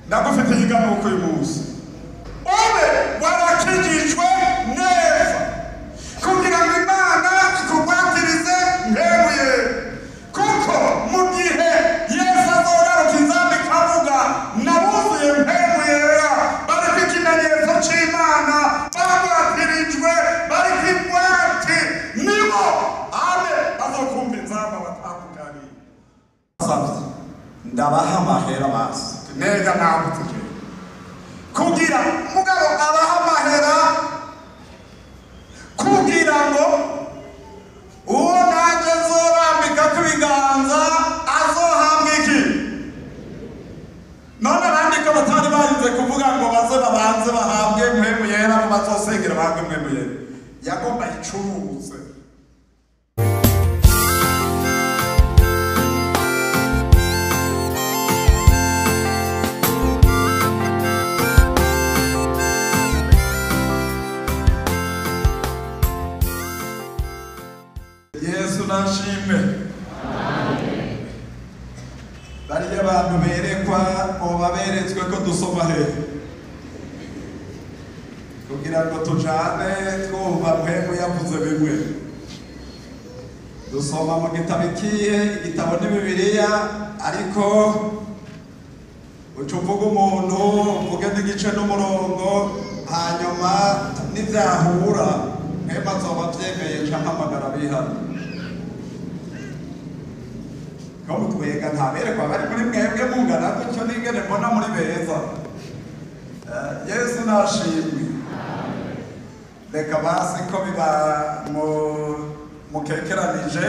Ndagufitiye iganuko uyu munsi. Ube warakijijwe neza kugira ngo Imana ikugwatirize nteruye, kuko mu gihe Yesu azogaruka inzamba ikavuga nabuzuye mpemu yera, bariko ikimenyetso c'Imana, bagwatirijwe, bariko ingwate, nibo abe bazokumva inzamba batandukaniye. Ndabaha amahera basi neza nambutse kugira mugabo abaha amahera kugira ngo uwo nanjye nzorambika kw'ibiganza azohabwa iki. None abandi ko batari barinze kuvuga ngo baze babanze bahabwe mpemu yera, ngo bazosengera bahabwe mpemu yera, yagomba icuruze. Yesu nashimwe. Bariya abantu berekwa boba beretswe ko dusoma he kugira ngo tujane twumva mpemu yavuze bimwe. Dusoma mu gitabo ikihe? Igitabo ni Bibiliya, ariko uca uvuga umuntu uvuge n'igice n'umurongo, hanyuma nivyahura mpemu azoba avyemeye canke amagara bihana. Ko mutwega ntaberekwa bari muri mwebwe mungana gutyo n'ingene mbona muri beza. Yesu nashimwe. Reka basi ko biba mukekeranije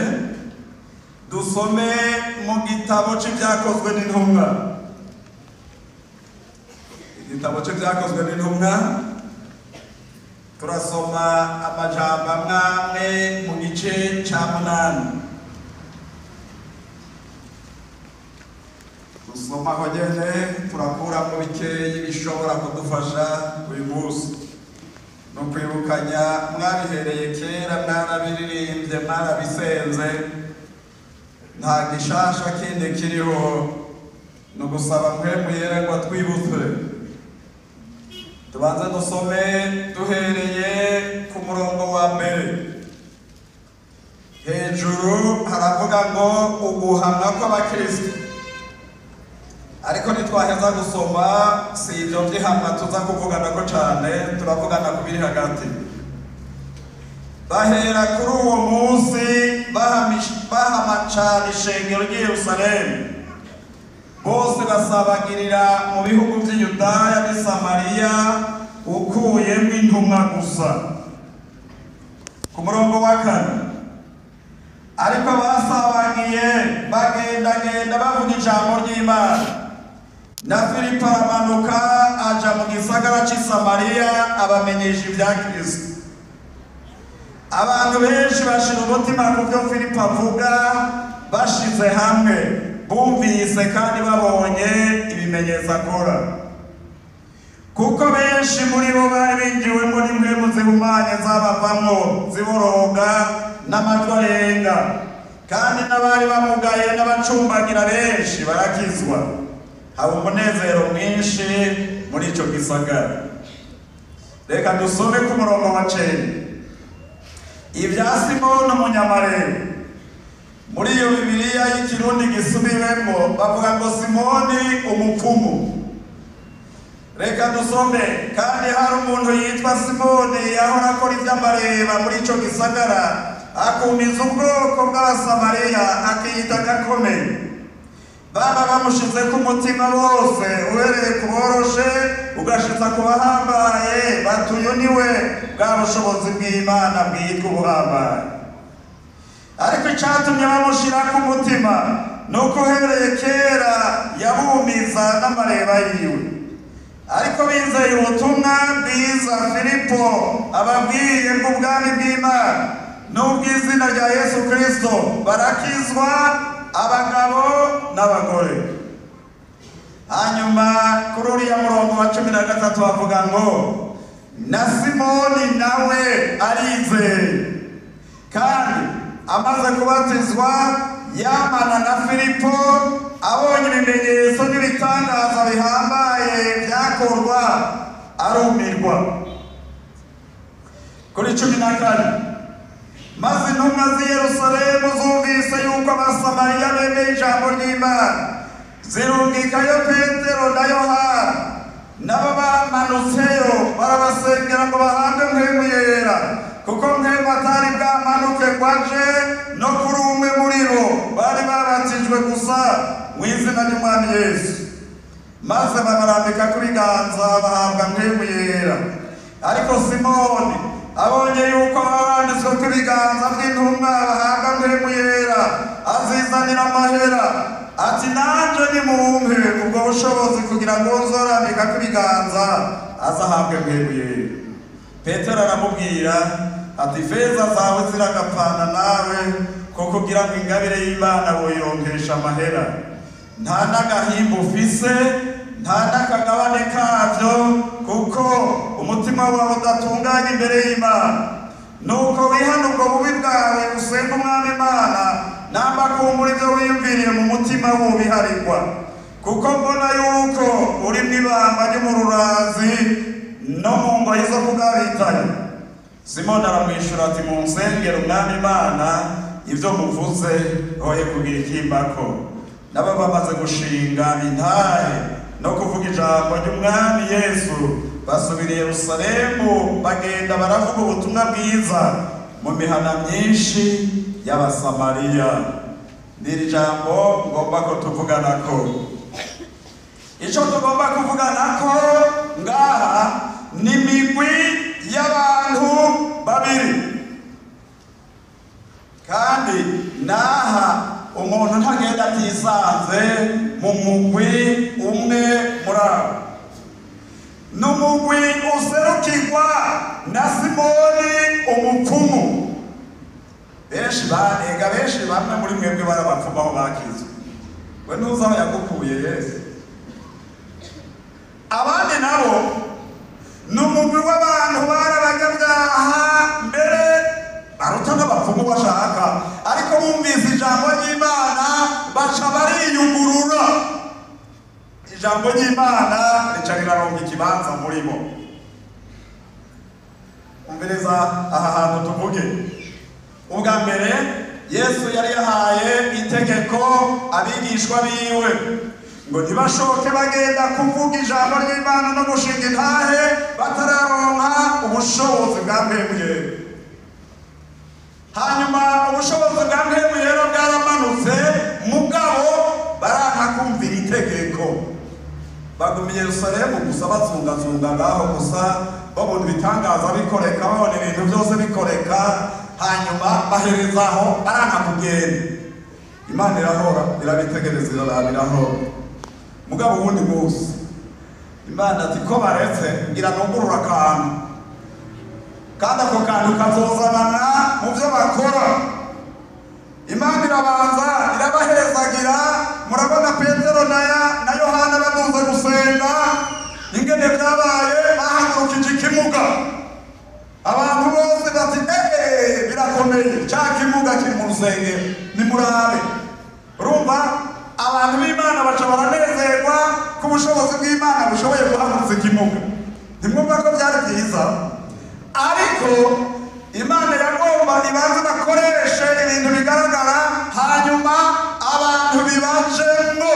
dusome mu gitabo c'ivyakozwe n'intumwa. Igitabo c'ivyakozwe n'intumwa turasoma amajambo amwe mu gice ca 8. Dusoma aho nyene turakuramo bikeyi bishobora kudufasha uyu munsi. No kwibukanya mwabihereye kera, mwarabiririmbye, mwarabisenze, nta gishasha kindi kiriho, ni ugusaba mpemu yera ngo atwibutse. Tubanze dusome duhereye ku murongo wa mbere. Hejuru haravuga ngo uguhamwa kw'abakristo, ariko ntitwaheza gusoma, si ibyo by'ihamwa tuza kuvuganako cane, turavugana ku biri hagati. Bahera kuri uwo munsi bahama cane ishengero ry'i Yerusalemu, bose basabagirira mu bihugu vy'i Yudaya n'i Samariya, ukuyemwo intumwa gusa. Ku murongo wa 4, ariko basabagiye bagendagenda bavuga ijambo ry'Imana. Na Filipo aramanuka aja mu gisagara c'i Samariya abamenyesha ibya Kristo. Abantu benshi bashira umutima ku byo Filipo avuga, bashize hamwe bumvise kandi babonye ibimenyetso akora, kuko benshi muri bo bari binjiwemo n'impwemu zihumanye zabavamwo ziboroga n'amajwi arenga, kandi n'abari bamugaye n'abacumbagira benshi barakizwa. Haba umunezero mwinshi muri ico gisagara. Reka dusome ku murongo wa 9. Ibya Simoni umunyamarere. Muri iyo Bibiliya y'ikirundi gisubiwemwo bavuga ngo Simoni umupfumu. Reka dusome. Kandi hari umuntu yitwa Simoni yahora akora ivy'amareba muri ico gisagara, akumiza ubwoko bw'Abasamariya, akiyita gakomeye. Baba bamushize ku mutima bose, uhereye ku boroshe ugashitsa ku bahambaye, batuye niwe bwa bushobozi bw'Imana bwitwa ubuhambaye. Ariko icatumye bamushira ku mutima nuko uhereye kera yabumiza n'amareba yiwe. Ariko bizeye ubutumwa bwiza Filipo ababwiye bw'ubwami bw'Imana n'ubw'izina rya Yesu Kristo, barakizwa abagabo n'abagore. Hanyuma kuri uriya murongo wa 13 bavuga ngo na Simoni nawe arizeye, kandi amaze kubatizwa yamana na Filipo, abonye ibimenyetso n'ibitangaza bihambaye ibyakorwa arumirwa. Kuri 14, maze intumwa z'i Yerusalemu zumvise yuko Abasamariya bemeye ijambo ry'Imana, zirungikayo Petero na Yohana. Nabo bamanutseyo barabasengera ngo bahabwe Mpwemu Yera, kuko Mpwemu atari bwamanuke ngo aje no kuri umwe muri bo, bari babatijwe gusa mu izina ry'Umwami Yesu. Maze babarambika ku biganza bahabwa Mpwemu Yera. Ariko Simoni abonye yuko barambitswe ku biganza by'intumwa bahabwa Mpwemu Yera, azizanira amahera ati: nanje nimumpe ubwo bushobozi kugira ngo nzorambika ku biganza azahabwe Mpwemu Yera. Petero aramubwira ati: feza zawe ziragapfana nawe, ko kugira ngo ingabire y'Imana woyironkesha amahera. Nta n'agahimba ufise, nta n'akagabane kavyo, kuko umutima wawe udatunganye imbere y'Imana. Nuko wihana ubwo bubi bwawe, usenga Umwami Imana, namba kumbura ibyo wiyumviriye mu mutima wubiharigwa, kuko mbona yuko uri mw'ibamba ry'umururazi no mu ngoyi zo kugabitanya. Simoni aramwishura ati: munsengere Umwami Imana, ibyo muvuze hoye kugira ikimbako. Nabo bamaze gushinga intahe no kuvuga ijambo ry'Umwami Yesu, basubira i Yerusalemu, bagenda baravuga ubutumwa bwiza mu mihana myinshi y'Abasamariya. N'iri jambo ngomba ko tuvuganako. Ico tugomba kuvuganako ngaha ni imigwi y'abantu babiri, kandi naha umuntu ntagenda atisanze mu mugwi umwe muri abo. N'umugwi userukirwa na Simoni umupfumu. Benshi banega, benshi bamwe muri mwebwe barabapfumu aho bakizwe, we ntuzi aho yagukuye Yesu. Abandi nabo ni umugwi w'abantu barabanyabyaha mbere baruta n'abapfumu bashaka, ariko bumvise ijambo ry'Imana baca bariyungurura. Ijambo ry'Imana rica riraronka ikibanza muri bo. Umviriza aha hantu tuvuge. Ubwa mbere Yesu yari yahaye itegeko abigishwa biwe ngo ntibashoke bagenda kuvuga ijambo ry'Imana no gushinga intahe batararonka ubushobozi bwa Mpwemu Yera. Hanyuma ubushobozi bwa Mpwemu Yera bwaramanutse, mugabo baranka kumvira itegeko, baguma i Yerusalemu gusa bazungazunga ngaho gusa, babona ibitangaza bikoreka, babona ibintu byose bikoreka, hanyuma baherezaho baranka kugenda. Imana irahora irabitegereza, irarabiraho. Mugabo uwundi munsi Imana ati: ko baretse ngira nugurura akantu, kandi ako kantu kazozanana mu byo bakora. Imana irabanza irabahezagira. Murabona Petero na Yohana baduze gusenga, ingene byabaye, bahagurukije ikimuga. Abantu bose bati: birakomeye, cya kimuga kiri mu rusengero, nimurabe. Urumva abantu b'Imana baca baranezerwa ko ubushobozi bw'Imana bushoboye guhagurutsa ikimuga. Ntimwumva ko byari byiza? Ariko Imana yagomba ibanze bakoreshe ibintu bigaragara, hanyuma abantu bibajemwo.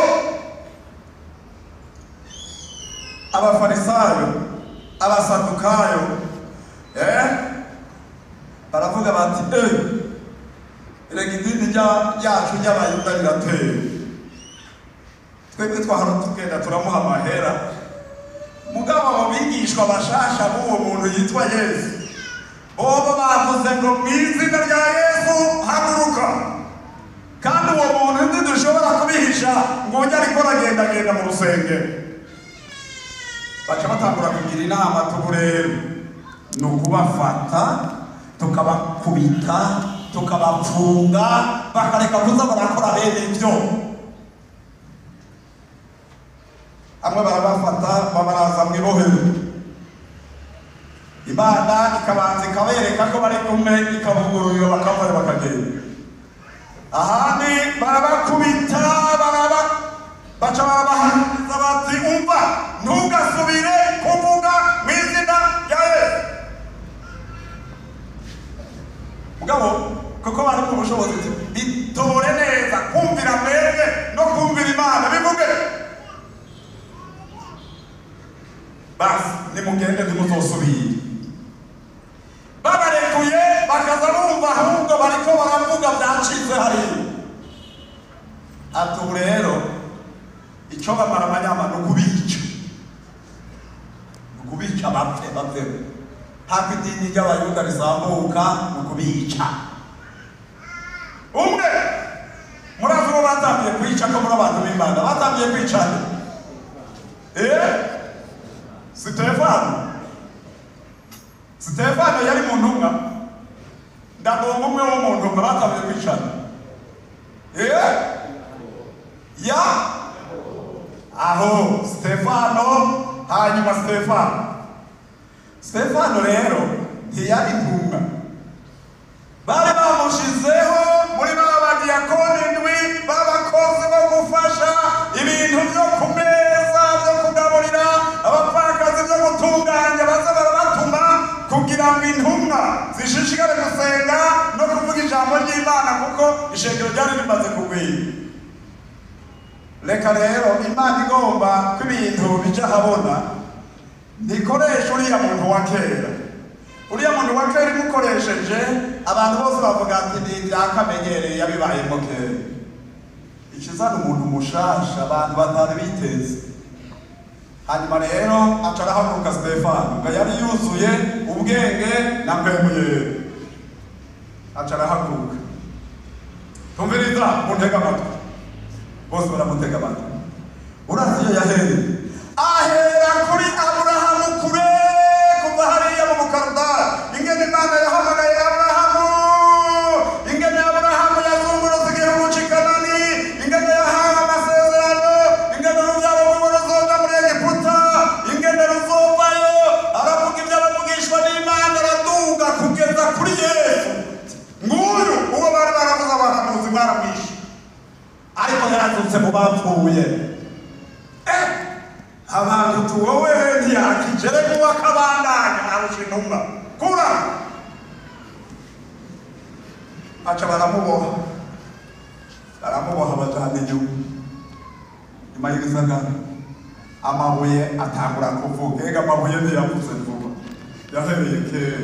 Abafarisayo, Abasadukayo, baravuga bati: erega idini ryacu ry'Abayuda rirateye, twebwe twahora tugenda turamuha amahera, mugabo abo bigishwa bashasha b'uwo muntu yitwa Yesu bobo bavuze ngo mu izina rya Yesu haguruka, kandi uwo muntu ntidushobora kubihisha ngo ujye ariko aragendagenda mu rusengero. Baca batangura kugira inama, tubu rero ni ukubafata tukabakubita tukabapfunga, bakareka kuza barakora bene ibyo. Amwe barabafata babaraza mu ibohero. Imana ikabanza ikabereka ko bari kumwe, ikabugururira bakavayo bakagenda. Ahandi barabakubita, baca barabahaniriza bati: umva, ntugasubire Basi nimugende, ntimuzosubire. Babarekuye bakaza bumva ahubwo bariko baravuga byacitse hariya. Ati ubu rero icyo bamara amanyama ni ukubica, ni ukubica bapfe, bapfeho. Hafi idini ry'Abayuda rizamuka ni ukubica. Umwe murazi uwo batangiye kwica? Ko muri abantu b'Imana, batangiye kwicana Sitefano. Sitefano yari mu ntumwa. Ndagomba umwe wo mu ntumwa batangiye kwicana ya aho Stefano. Hanyuma Stefano rero ntiyari intumwa, bari bamushizeho muri ba badiyakoni indwi, b'abakozi bo gufasha ibintu byo ku meza, byo kugaburira abapfakazi, byo gutunganya. Baza barabatuma kugira ngo intumwa zishishikare gusenga no kuvuga ijambo ry'Imana, kuko ishengero ryari rimaze kugwira. Reka rero, Imana igomba ko ibintu bija habona, ntikoresha uriya muntu wa kera. Uriya muntu wa kera imukoresheje, abantu bose bavuga ati ni ibyakamenyereye, yabibayemo kera. Ikizana umuntu mushasha abantu batari biteze. Hanyuma rero aca arahaguruka Stefano, ngo yari yuzuye ubwenge na Mpwemu Yera. Aca arahaguruka: "Tumviriza, muntege amatwi." Bose baramutega amatwi. Urazi iyo yahereye? Ahera kuri Aburahamu kure, kuva hariya mu Bukarudara, ingene Imana yahamagaye Aburahamu, ingene Aburahamu yazungurutse igihugu c'i Kanani, ingene yahawe amasezerano, ingene urubyaro rwiwe ruzoja muri Egiputa, ingene ruzovayo. Aravuga ibyo abavugishwa n'Imana, araduga kugeza kuri Yesu: "Nguyu uwo bari baravuze abahanuzi, mwaramwishe, ariko yarazutse mu bapfuye." Abantu tuwowe ntiyakijere kuba akabandanya arusha intumwa kura. Aca baramuboha, baramuboha, bajana inyuma, nyuma y'igisagara. Amabuye atangura kuvuga. Ega amabuye ntiyavuze vuba, yahereye kera.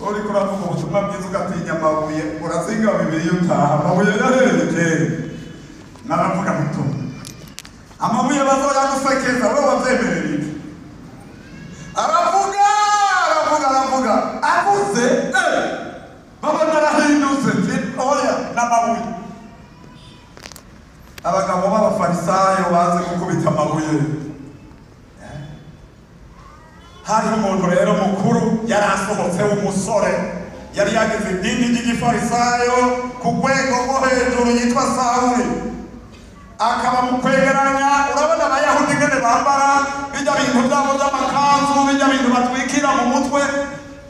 Uriko uravuga ubutumwa bwiza ugatinya amabuye, urazinga bibiri iyo utaha. Amabuye yahereye kera n'abavuga butumwa. Amabuye bazoyagusekeza, wowe wavyemerera iki? Aravuga, aravuga, aravuga. Avuze babona arahindutse. Nti oya, n'amabuye. Abagabo b'Abafarisayo bazi gukubita amabuye. Hariho umuntu rero mukuru yari asohotse w'umusore, yari yagize idini ry'igifarisayo ku rwego rwo hejuru, yitwa Sawuli. Akaba mu kwegeranya, urabona Abayahudi ingene bambara bijya bintu byabo by'amakanzu, bijya bintu batwikira mu mutwe.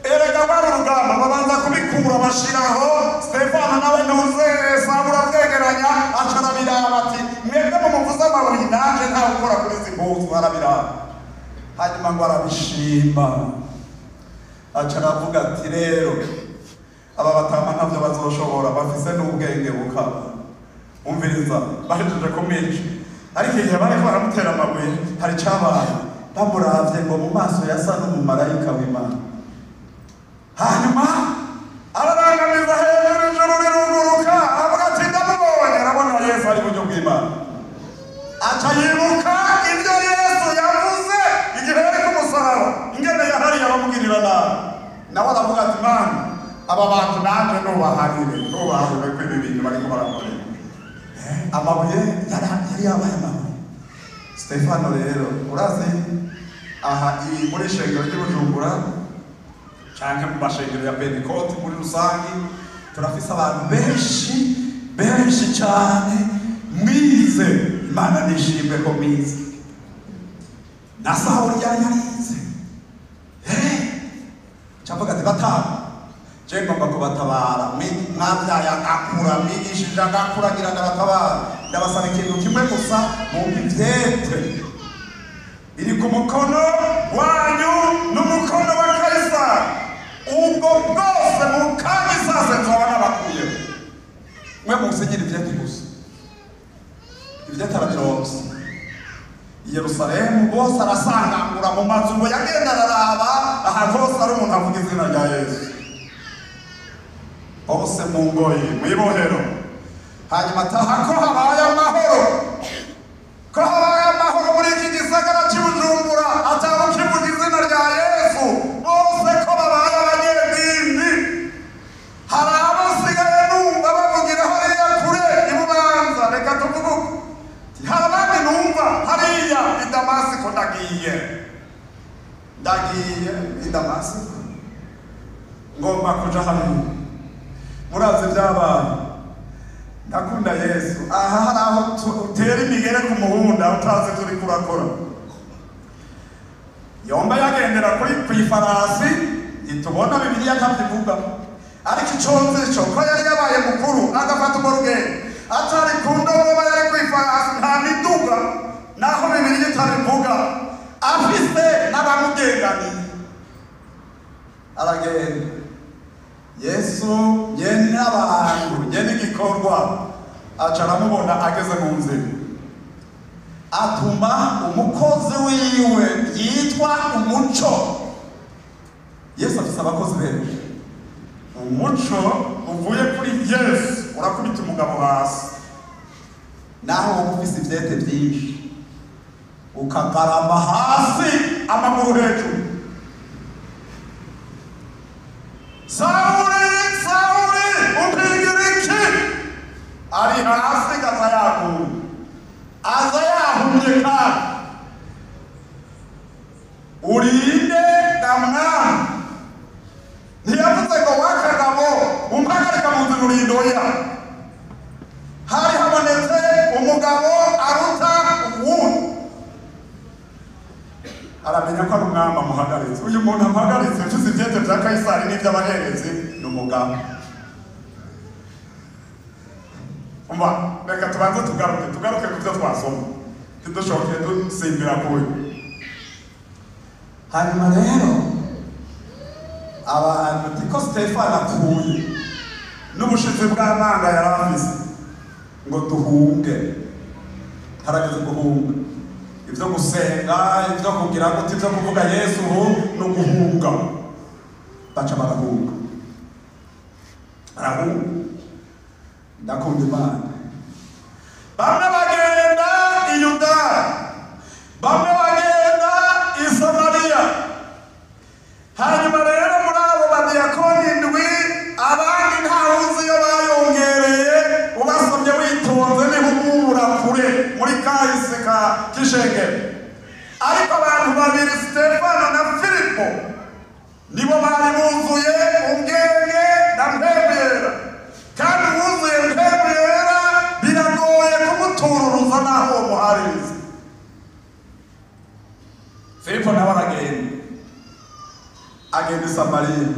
Erega bari urugamba, babanza kubikura bashiraho. Stefano nawe ntuze Sawuli avyegeranya, aca arabiraba ati: "Mwebwe mumuvuze amabuye, nanje ntawe ukora kuri izi mpuzu." Arabiraba, hanyuma ngo arabishima, aca aravuga ati: "Rero aba batama ntavyo bazoshobora, bafise n'ubwenge bukaba." Umviriza, bahejeje kumwica, ariko igihe bariko baramutera amabuye hari icabaye. Bamuravye ngo mu maso yasa n'umumarayika w'Imana. Hanyuma ararangamiza hejuru, ijuru riruguruka, aravuga ati: "Ndamubonye." Arabona Yesu ari buryo bw'Imana. Aca yibuka ibyo Yesu yavuze igihe yari ku musaraba, ingene yahariye abamugirira nabi. Nawe aravuga ati: "Mana, aba bantu nanjye nubaharire, nubaharire ko ibi bintu bariko barakorera." Amabuye yari yabaye amabuye. Stefano rero, urazi aha iyi muri ishengero ry'i Bujumbura canke mu mashengero ya Pentekote muri rusangi, turafise abantu benshi, benshi cyane mwize. Imana nishimwe ko mwize. Na Sawuli yari yarize. Cavuga ati: "Batanu, je ngomba kubatabara. Mwabyaye agakura, mwigishije agakura, ngira ndabatabara. Ndabasaba ikintu kimwe gusa, mumpe ivyete biri ku mukono wanyu n'umukono wa Kayisari. Ubwo bwose mu kanya isase nzoba nabakuyeho. Mwe musinyira ivyete gusa." Ivyete arabironse. I Yerusalemu bose arasangangura mu mazu, ngo yagenda araraba ahantu hose ari umuntu avuga izina rya Yesu, bose mu ngoyi, mw'ibohero. Hanyuma ataha ko habaye amahoro, ko habaye amahoro muri iki gisagara cy'i Bujumbura, atawukivuga izina rya Yesu, bose ko babaye abanyedini. Hari abo nsigaye numva bavugira hariya kure i Bubanza, reka tuvuge uko, hari abandi numva hariya i Damasiko. Ndagiye i Damasiko, ngomba kuja hariya. Murazi ibyabaye. Ndakunda Yesu. Aha hari aho utera imigere ku muhunda utazi turi kurakora. Yomba yagendera kuri ku ifarasi, ntitubona, Bibiliya ntabyivuga, ariko ico nzi co ko yari yabaye mukuru, agafata urwo rugendo atari ku ndogoba, yari ku ifarasi, nta miduga, naho Bibiliya itabivuga, afise n'abamugendaniye, aragenda. Yesu nyene abantu, nyene igikorwa, aca aramubona ageze mu nzira, atuma umukozi wiwe yitwa Umuco. Yesu afise abakozi benshi. Umuco uvuye kuri Yesu urakubita umugabo hasi, naho wowe ufise ivyete vyinshi ukagarama hasi amaguru hejuru. "Sawuli, Sawuli, umpigira iki?" Ari hasi, gaza yaguye, aza yahumye. Kandi "Urinde ga mwami?" Ntiyavuze ngo "Wakagabo umpagarika mu nzira urindoya." Hari habonetse umugabo aruta uwundi, aramenya ko ari umwami amuhagaritse. Uyu muntu amuhagaritse mfise ivyete vya Kayisari n'ivy'abaherezi, ni umugabo. Umva, reka tubanze tugaruke ku byo twasoma, ntidushoke dusimbira kuyo. Hanyuma rero abantu tiko Stefano apfuye n'ubushizi bw'amanga yari afise, ngo duhunge, harageze guhunga. Ibyo gusenga, ibyo kugira gute, ibyo kuvuga Yesu, ubu ni uguhunga. Baca barahunga, barahunga. Ndakunda Imana. Bamwe bagenda i Yudaya, bamwe bagenda i Samariya. Hanyuma rero muri abo badiyakoni indwi, abandi ntawuzi iyo bayongereye. Ubasomye witonze niho umubura kure muri kahise ka k'ishengero, ariko abantu babiri, Stefano na Filipo, nibo bari buzuye ubwenge na Mpwemu Yera. Kandi uwuzuye Mpwemu Yera biragoye kumutururuza n'aho uwo muhariza. Filipo nawe aragenda, agenda i Samariya.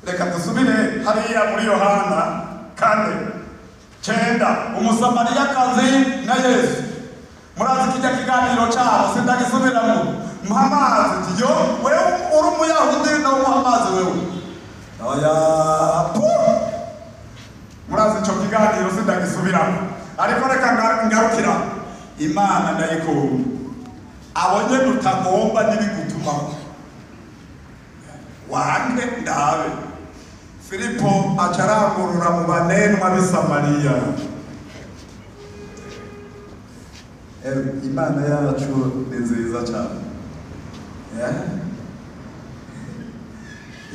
Reka dusubire hariya muri Yohana 4:9, Umusamariyakazi na Yesu. Murazi kijya kiganiro cyabo, sindagisubiramo. "Mpa amazi." Ati "Yo, wewe uri Umuyahudi, nawe umuha amazi wewe? Oya pu." Murazi ico kiganiro, sindagisubiramo, ariko reka ngarukira. Imana ndayikunda. Abo nyene utagomba n'ibigutuma wange ndabe. Filipo aca arangurura mu banenwa b'i Samariya. Imana yacu ni nziza cyane.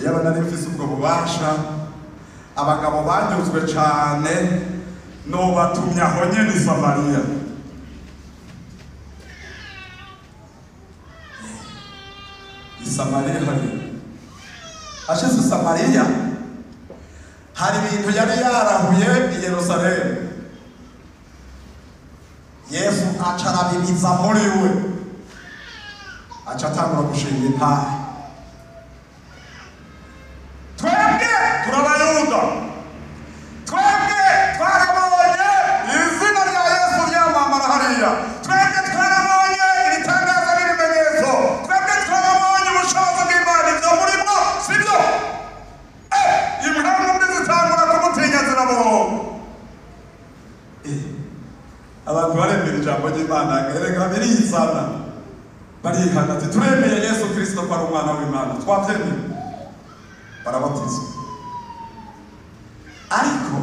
Iyo nari mfise ubwo bubasha, abagabo banyuzwe cyane nobatumye aho nyene i Samariya. I Samariya hari ashize i Samariya, hari ibintu yari yarahuye i Yerusalemu, Yesu aca arabibiza muri we, aca atangura gushinga intahe. "Twebwe turabayuda, twebwe twarabonye izina rya Yesu ryamamara hariya, twebwe twarabonye ibitangaza n'ibimenyetso, twebwe twarabonye ubushobozi bw'Imana. Ibyo murimo sibyo." Impamvu mbi zitangura kumutinya, zirabohoka. Abantu baremera ijambo ry'Imana, erega birizana. Barihana ati turemeye Yesu Kristo ko ari umwana w'Imana, twabyemeye. Barabatizwa. Ariko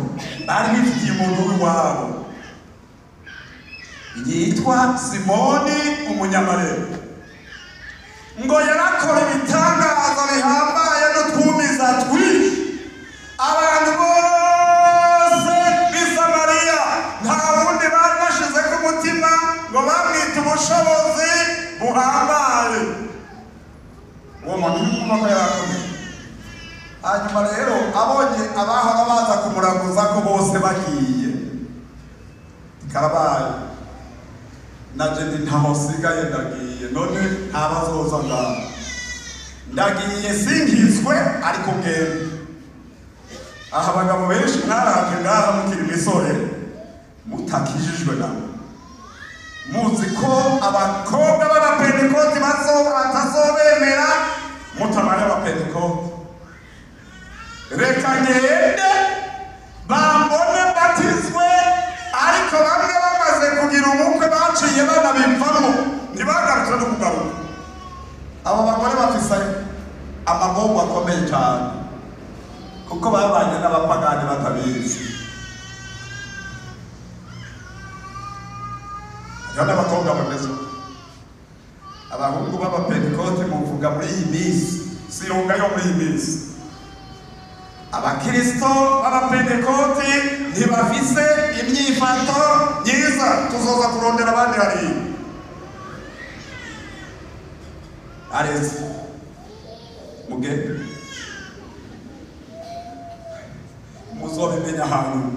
bari bifitiye umuntu w'iwabo yitwa Simoni umunyamareba, ngo yarakora ibitangaza bihambaye n'utwumiza twinshi. Abantu bose b'i Samariya nta wundi bari bashize ku mutima ngo bamwite ubushobozi buhambaye. Uwo muntu uri ko yarakomeye. Hanyuma rero abonye abahora baza kumuraguza ko bose bagiye, karabaye naje nti ntaho nsigaye, ndagiye none ntabazoza ngaho, ndagiye sinkizwe ariko ngende. Aha abagabo benshi mwaraje ngaha mukiri imisore mutakijijwe nabo, muzi ko abakobwa b'abapentekoti batazobemera mutabaye abapentekoti. Reka ngende bambone mbatizwe, ariko bamwe bamaze kugira umukwe baciye banabivamo ntibagarutse no kugaruka. Abo bagore bafise amagorwa akomeye cyane kuko babanye n'abapagani batabizi. Hariho n'abakobwa bameze uko. Abahungu b'abapentekote muvuga muri iyi minsi, sirunga yo muri iyi minsi. Abakristo b'abapentekoti ntibafise imyifato myiza, tuzoza kurondera abandi hariya. Areze mugende muzobimenya hanyuma.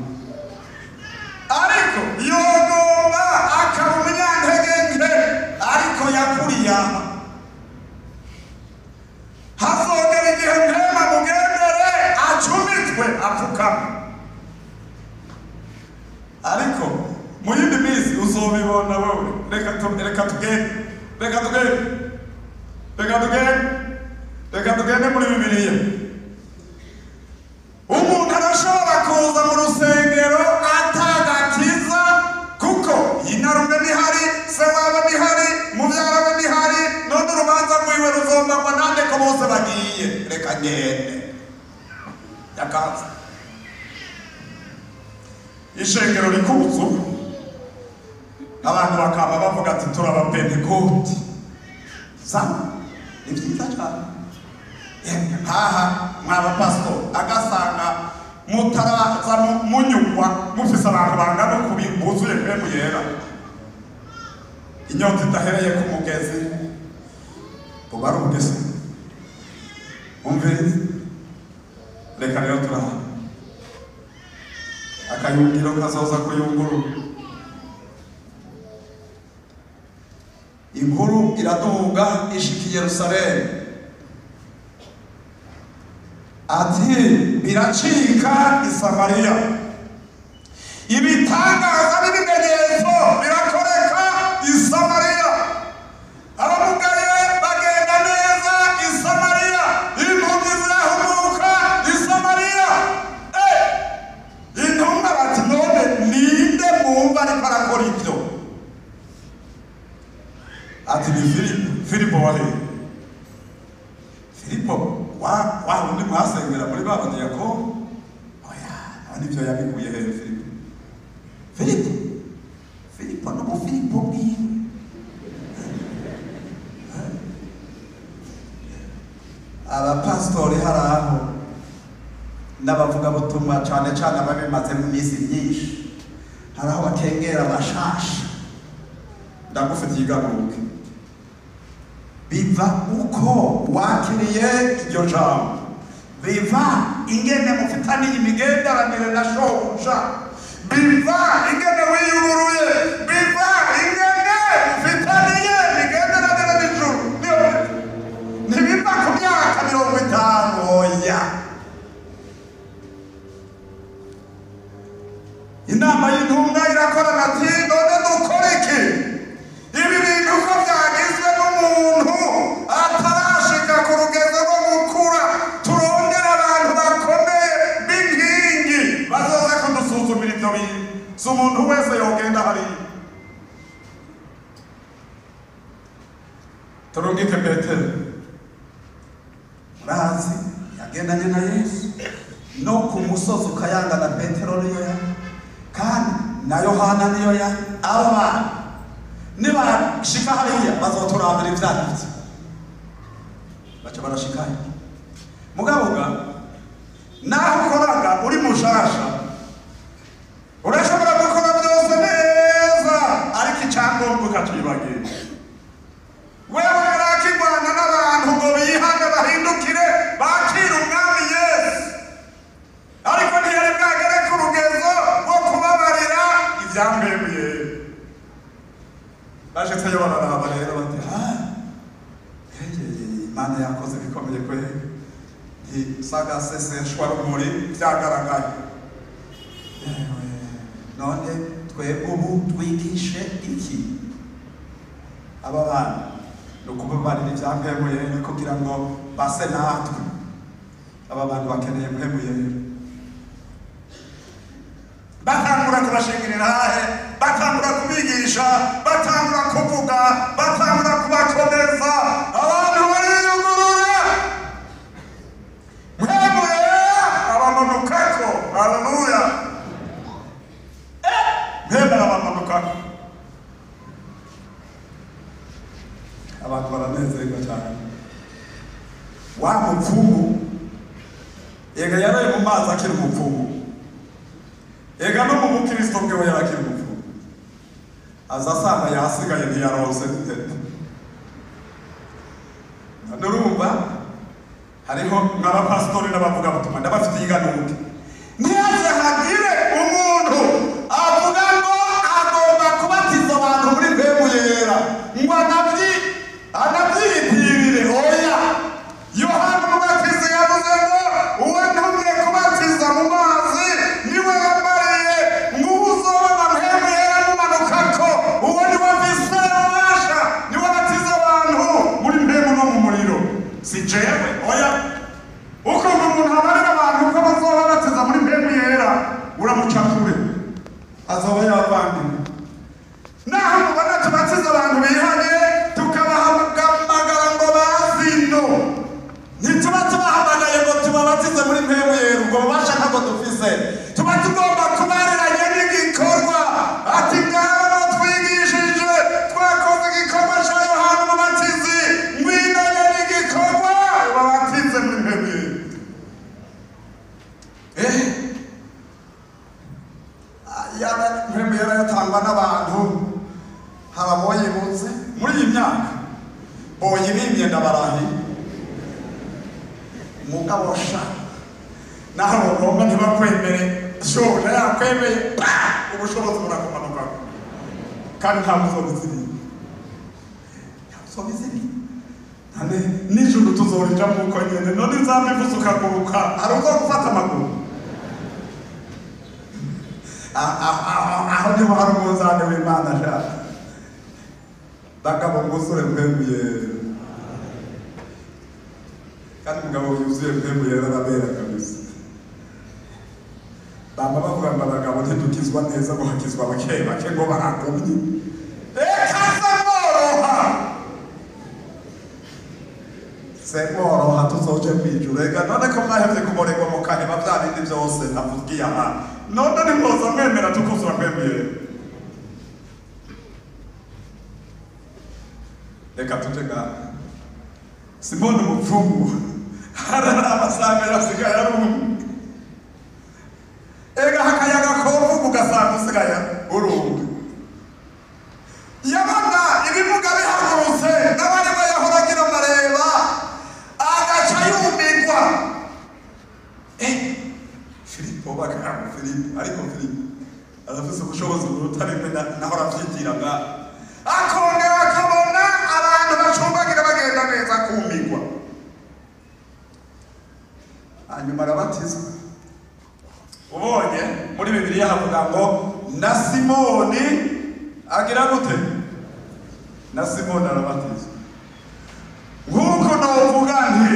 Ariko yogomba akaba umunyantege nke, ariko yakuriye aha. Hazogera igihe mpema mugendere acumitwe apfukama. Ariko mu yindi minsi uzobibona wewe. Reka tugende, reka tugende, reka tugende, reka tugende muri Bibiliya. Umuntu arashobora kuza mu rusengero atagakiza, kuko inarume ntihari, se wabo ntihari, mubyara we ntihari, none urubanza rwiwe ruzombagwa nande ko bose bagiye? Reka ngende. Yakaza ishengero rikuzu, abantu bakaba bavuga ati turabapentekoti. Sawa, ni byiza cyane. Haha mwabapastor agasanga mutaraza munyugwa mufise abantu bangana kubi buzuye mpemu yera, inyota idahereye ku mugezi buba ari ubugezi. Umvirize, reka rero turaha akayungiro kazoza kuyungurura. Inkuru iraduga ishika i Yerusalemu, ati biracika i Samariya, ibitangaza n'ibimenyetso birakoreka i Samariya, abamugaye bagenda neza i Samariya, impumyi zirahumuka i Samariya. Intumwa bati none ninde mwumva ariko arakora ibyo? Ati ni Filipo. Filipo wahe? Filipo wa wundi mwasengera muri ba badiyakoni? Oya, none ibyo yabikuye hehe Filipo? Filipo, Filipo n'ubufilipo bwiwe. Abapasitori hari aho n'abavugabutumwa cyane cyane ababimaze mu minsi myinshi, hari aho bakengera amashasha. Ndagufitiye igaruke. Biva uko wakiriye iryo jambo, biva ingene mufitaniye imigenderanire na shobuja, biva ingene wiyuguruye, biva ingene mufitaniye imigenderanire n'ijuru. Ntibiva ku myaka 50. Oya, inama y'intumwa irakorana ati none dukore iki? Ibi bintu uko byagizwe n'umuntu atarashika ku rugendo rwo gukura, turondera abantu bakomeye b'inkingi bazoza kudusuzumira ibyo bintu. Si umuntu wese yogenda hariya. Turungike Petero. Murazi yagendanye na Yesu no ku musozi ukayangana, Petero niyo ya kandi na Yohana niyo ya. Aba bantu nibashika hariya bazoturambira ivyanditse. Baca barashikayo. Mugabo ga naho ukoraga uri mushasha urashobora gukora byose neza, ariko icyangombwa ukacibagira. Wewe yarakigwana n'abantu ngo bihane bahindukire bakire umwami Yesu, ariko ntiyari bwagere ku rugezo rwo kubabarira ivyamwemuye. Bashitseyo bararaba rero bati Imana yakoze bikomeye kweli, ntisagaseseshwa rumuri vyagaragaye. None twebwe ubu twigishe iki aba bana? Ni ukubabarira ivyamwemuye kugira ngo base natwe. Aba bantu bakeneye mpemu yera. Batangura kubashingirira hahe, batangura kubigisha, batangura kuvuga, batangura kubakomeza. Abantu bariyugurura, mpemu yera abamanukako. Haleluya! Mpemu arabamanukako, abantu baranezerwa cyane. Wa mupfumu ega yaraye mu mazi akiri umupfumu, ega no mu bukristo bwiwe yarakiri umupfumu, aza asanga yasigaye ntiyaronse n'intete. Nurumva hariho n'abapasitori n'abavugabutumwa ndabafitiye iganuke. Ntihaze hagire umuntu avuga ngo agomba kubatiza abantu muri mpemu yera ngo anavyitirire. Oya, Yohana Umubatizi yavuze ngo uwo ntumye kubatiza mu mazi niwe yambariye ngo uzobona mpemu yera mumanukako, uwo niwe afise ububasha, niwe abatiza abantu muri mpemu no mu muriro, si jewe. Oya, ukumva umuntu abarira abantu ko bazoba batiza muri mpemu yera, uramuca kure, azoba yavangiwe. Naho mubona tubatiza abantu bihanye tukabahamagara ngo bazino, ntituba tubahamagaye ngo tubabatize muri mpemu yera, ubwo bubasha ntabwo dufise. Tuba tugomba kubareranye n'igikorwa. Ati ngaba batwigishije, twakoze igikorwa ca Yohana Umubatizi, ngwinanye n'igikorwa babatize muri mpemu yera. Yaba mpemu yera yatangwa n'abantu, hari aboyibutse muri iyi myaka boyibimye ndabarahi mugabo sha naho bagomba ntibakwemere, shobuja yakwemeye ubushobozi burakumanuka, kandi nta muzobiziriye, nta muzobiziriye. Nane nijoro tuzorija muko nyene, none nzambe ivuze ukaguruka, hari uzo gufata amaguru. Aho niho hari umunzane w'Imana sha. Bagabo mwuzure mpemu yera, kandi umugabo yuzuye mpemu yera arabera kabisa. Bama bavuga ngo abagabo ntidukizwa neza, ngo hakizwa bake bake ngo baragumye. Reka se mworoha, se mworoha tuzoje kwijuru. Reka none ko mwahevye kuborerwa mukaheba vya bindi vyose navugiye aha, none ntimwoza mwemera tukuzura mpemu yera. Reka tuje ngaha. Simoni umupfumu hararaba asanga asigaye ari umwe. Ega hakayaga kovuga ugasanga usigaye uri umwe. Yabona ibimuga bihagurutse n'abarimo yahora agira amareba, agaca yumigwa. Filipo bakanga Filipo, ariko Filipo arafise ubushobozi buruta bimwe nahora avyitiraga. Akongera akabona abantu bacumbagira bagenda neza kumigwa. Hanyuma arabatizwa. Ubonye muri Bibiliya havuga ngo na Simoni agira gute? Na Simoni arabatizwa. Nk'uko novuga nti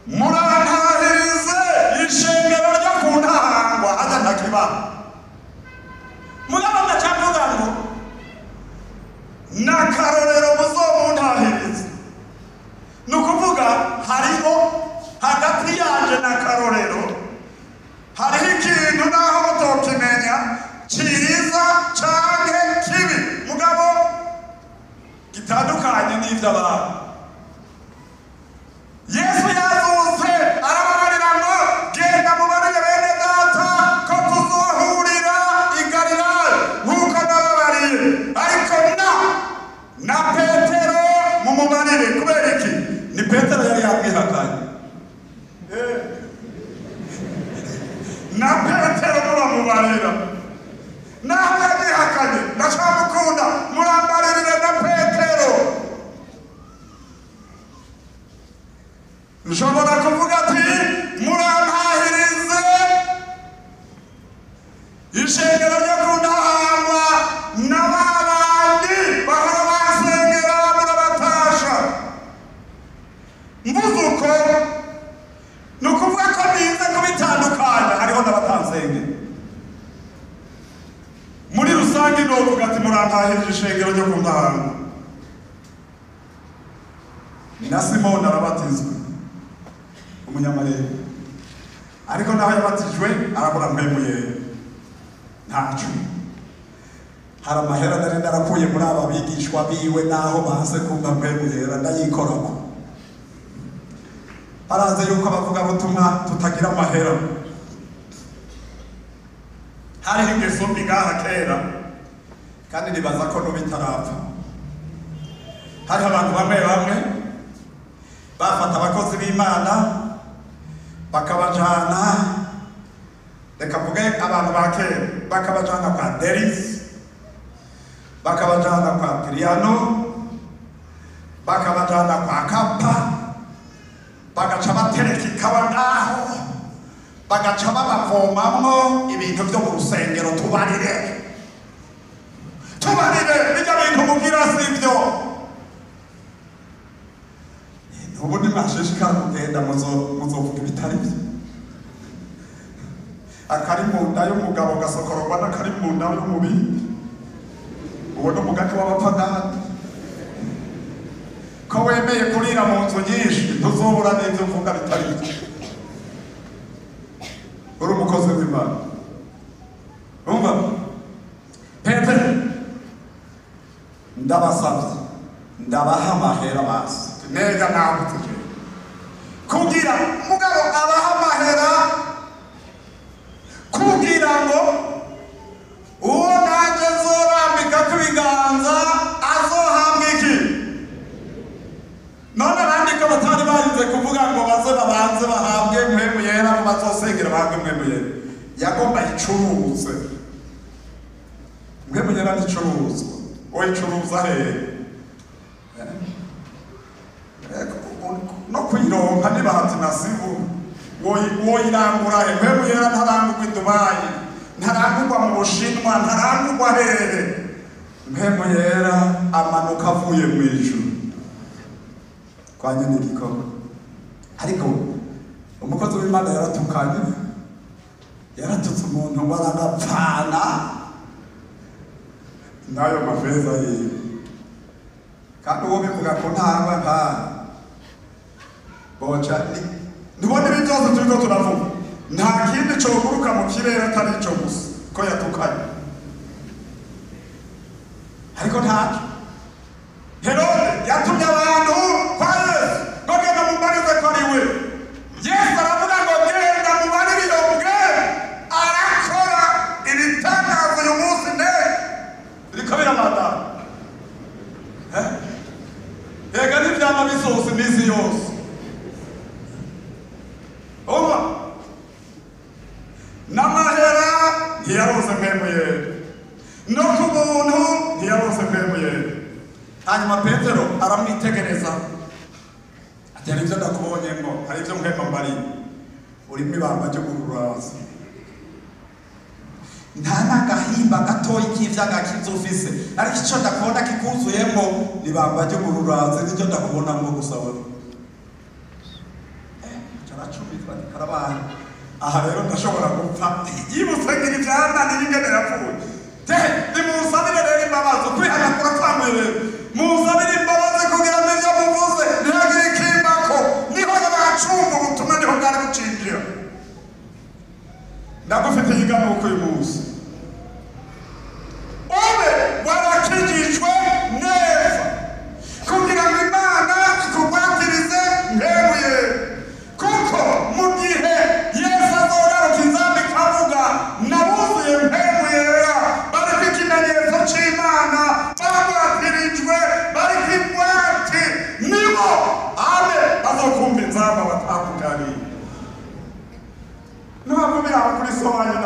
murantahirize ishengero ryo ku ntahangwa hajya ntakibaho. Mugabo ndacavuga ngo n'akarorero gitandukanye n'ivy'abantu. Yesu yazutse arababarira ngo genda mubarire bene data ko tuzohurira i Galilaya nk'uko nababariye, ariko na Petero mumubarire. Kubera iki? Ni Petero yari yamwihakanye. Na Petero muramubarira, naho yamwihakanye ndacamukunda, murambaririre na Petero. Nshobora kuvuga ati murampahirize ishengero ryo kuntahangwa n'ababandi bahora basengera murabatasha. Mvuze uko ni ukuvuga ko nize kubitandukanya, hariho n'abatansengera. Muri rusange novuga ati murampahirije ishengero ryo kuntahangwa. Na Simoni arabatizwa, umunyamarere, ariko naho yabatijwe arabura mpemu yera ntaco. Hari amahera nari narakuye muri aba bigishwa biwe, naho banse kumva mpemu yera ndayikorako. Baraze yuko abavugabutumwa tutagira amahera. Hariho ingeso mbi ngaha kera, kandi nibaza ko n'ubu itarapfa. Hariho abantu bamwe bamwe bafata abakozi b'Imana bakabajana, reka mvuge abantu ba kera, bakabajana kwa Deris, bakabajana kwa Tiriano, bakabajana kwa Kapa, bagaca batereka ikawa ngaho, bagaca babavomamwo ibintu vyo mu rusengero. Tubarire, tubarire, bijya bintu mugira sivyo. Ubu nimwashishikara kugenda muzovuga ibitari byo. Akari mu nda y'umugabo gasokororwa n'akari mu nda y'umubindi. Uwo ni umugani w'abapagani. Ko wemeye kurira mu nzu nyinshi, ntuzobura n'ibyo uvuga bitari byo. Uri umukozi w'Imana. Umva Petero, ndabasabye, ndabaha amahera basi neza nambutse jewe kugira mugabo abaha amahera kugira ngo uwo nanjye nzorambika ibiganza azohabwa iki. None abandi ko batari barinze kuvuga ngo baze babanze bahabwe mpemu yera, ngo bazosengera bahabwe mpemu yera, yagomba icuruze. Mpemu yera nticuruzwa. Uyicuruza hehe? No kuyironka nibahati nasibu woyirangura he? Mpemu yera ntarangurwa i Dubayi, ntarangurwa mu Bushinwa, ntarangurwa hehe. Mpemu yera amanuka avuye mu ijuru kwa nyene igikorwa. Ariko umukozi w'Imana yaratukanye, yaratutse umuntu ngo aragapfana n'ayo mafeza yiwe. Kandi uwo bivuga ko ntangwa nta boca ntubona ibi byose turiko turavuga, nta kindi coguruka mu kirere atari ico gusa ko yatukanye. Ariko ntaco. Herode yatumye abantu kwa Yesu ngo genda mubarize ko ari we. Yesu aravuga ngo genda mubarire iyo mbwe, arakora ibitangaza. Uyu munsi ne biriko birabandana. Ega ntivyama bisosa iminsi yose. Umva, n'amahera ntiyarose mpemu yera, no ku buntu ntiyarose mpemu yera. Hanyuma Petero aramwitegereza ati hari ibyo ndakubonyemo, hari ibyo mpema mbariye, urimo ibamba ryo gururaza, nta n'agahimba gatoyi k'ivy'agakiza ufise, ariko ico ndakubona kikuzuyemo ni ibamba ryo gururaza, niryo ndakubonamwo gusa wewe. Caracumitwa ati karabaye, aha rero ndashobora gupfa. Yibutse ngira ivyananiye ingene yapfuye. Te nimusabire rero imbabazi, kwihana kuratwanguye. Rero musabire imbabazi kugira ngo ivyo muvuze ntihagire ikimbako. Niho yabacumba ubutumwa, niho bwari bucinjira. Ndagufitiye iganuko uyu munsi, ube warakijijwe neza.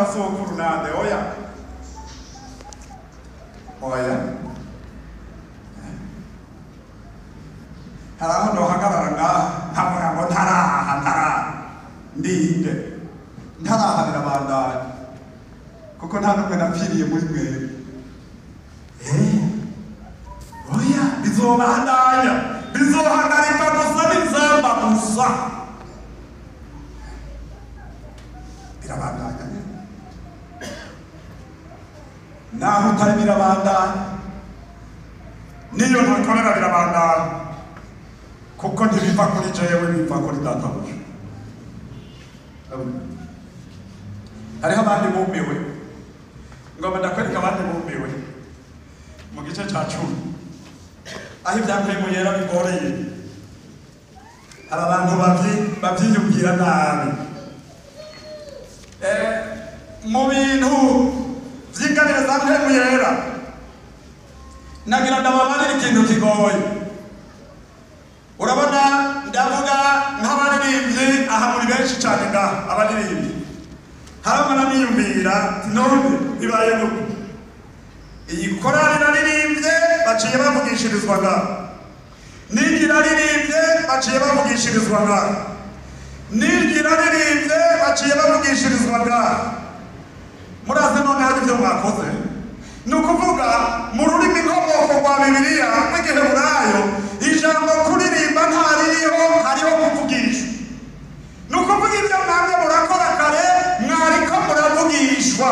basokuru nande, oya oya. Hari aho nohagarara ngaha nkavuga ngo ntaraha, ntaraha ndinde, ntaraha birabandanya, kuko nta n'umwe napfiriye muri mwebwe. Oya, bizobandanya, bizohagarika gusa n'inzamba gusa, birabandanya naho utari, birabandanya niyo ntakorera, birabandanya, kuko ntibiva kuri jewe, biva kuri databuja. Hariho abandi bumiwe, ngomba ndakwereka abandi bumiwe mu gice ca 10 aho ibya Mpwemu Yera bigoreye. Hari abantu bavyiyumvira nabi mu bintu vy'ingabire za Mpwemu Yera. Nagira ndababarira ikintu kigoye. Urabona, ndavuga nk'abaririmbyi aha, muri benshi cyane ngaha abaririmbyi. Harabona niyumvira none bibaye gute? Iyi korali iraririmbye, baciye bavugishirizwa ngaha, n'iryo iraririmbye, baciye bavugishirizwa ngaha, n'iryo iraririmbye, baciye bavugishirizwa ngaha. Murazi none hari ibyo mwakoze? Ni ukuvuga mu rurimi nkomoko rwa Bibiliya rw'Igiheburayo, ijambo kuririmba ntaririho, hariho kuvugisha. Ni ukuvuga ibyo mwamwe murakora kare, mwariko muravugishwa,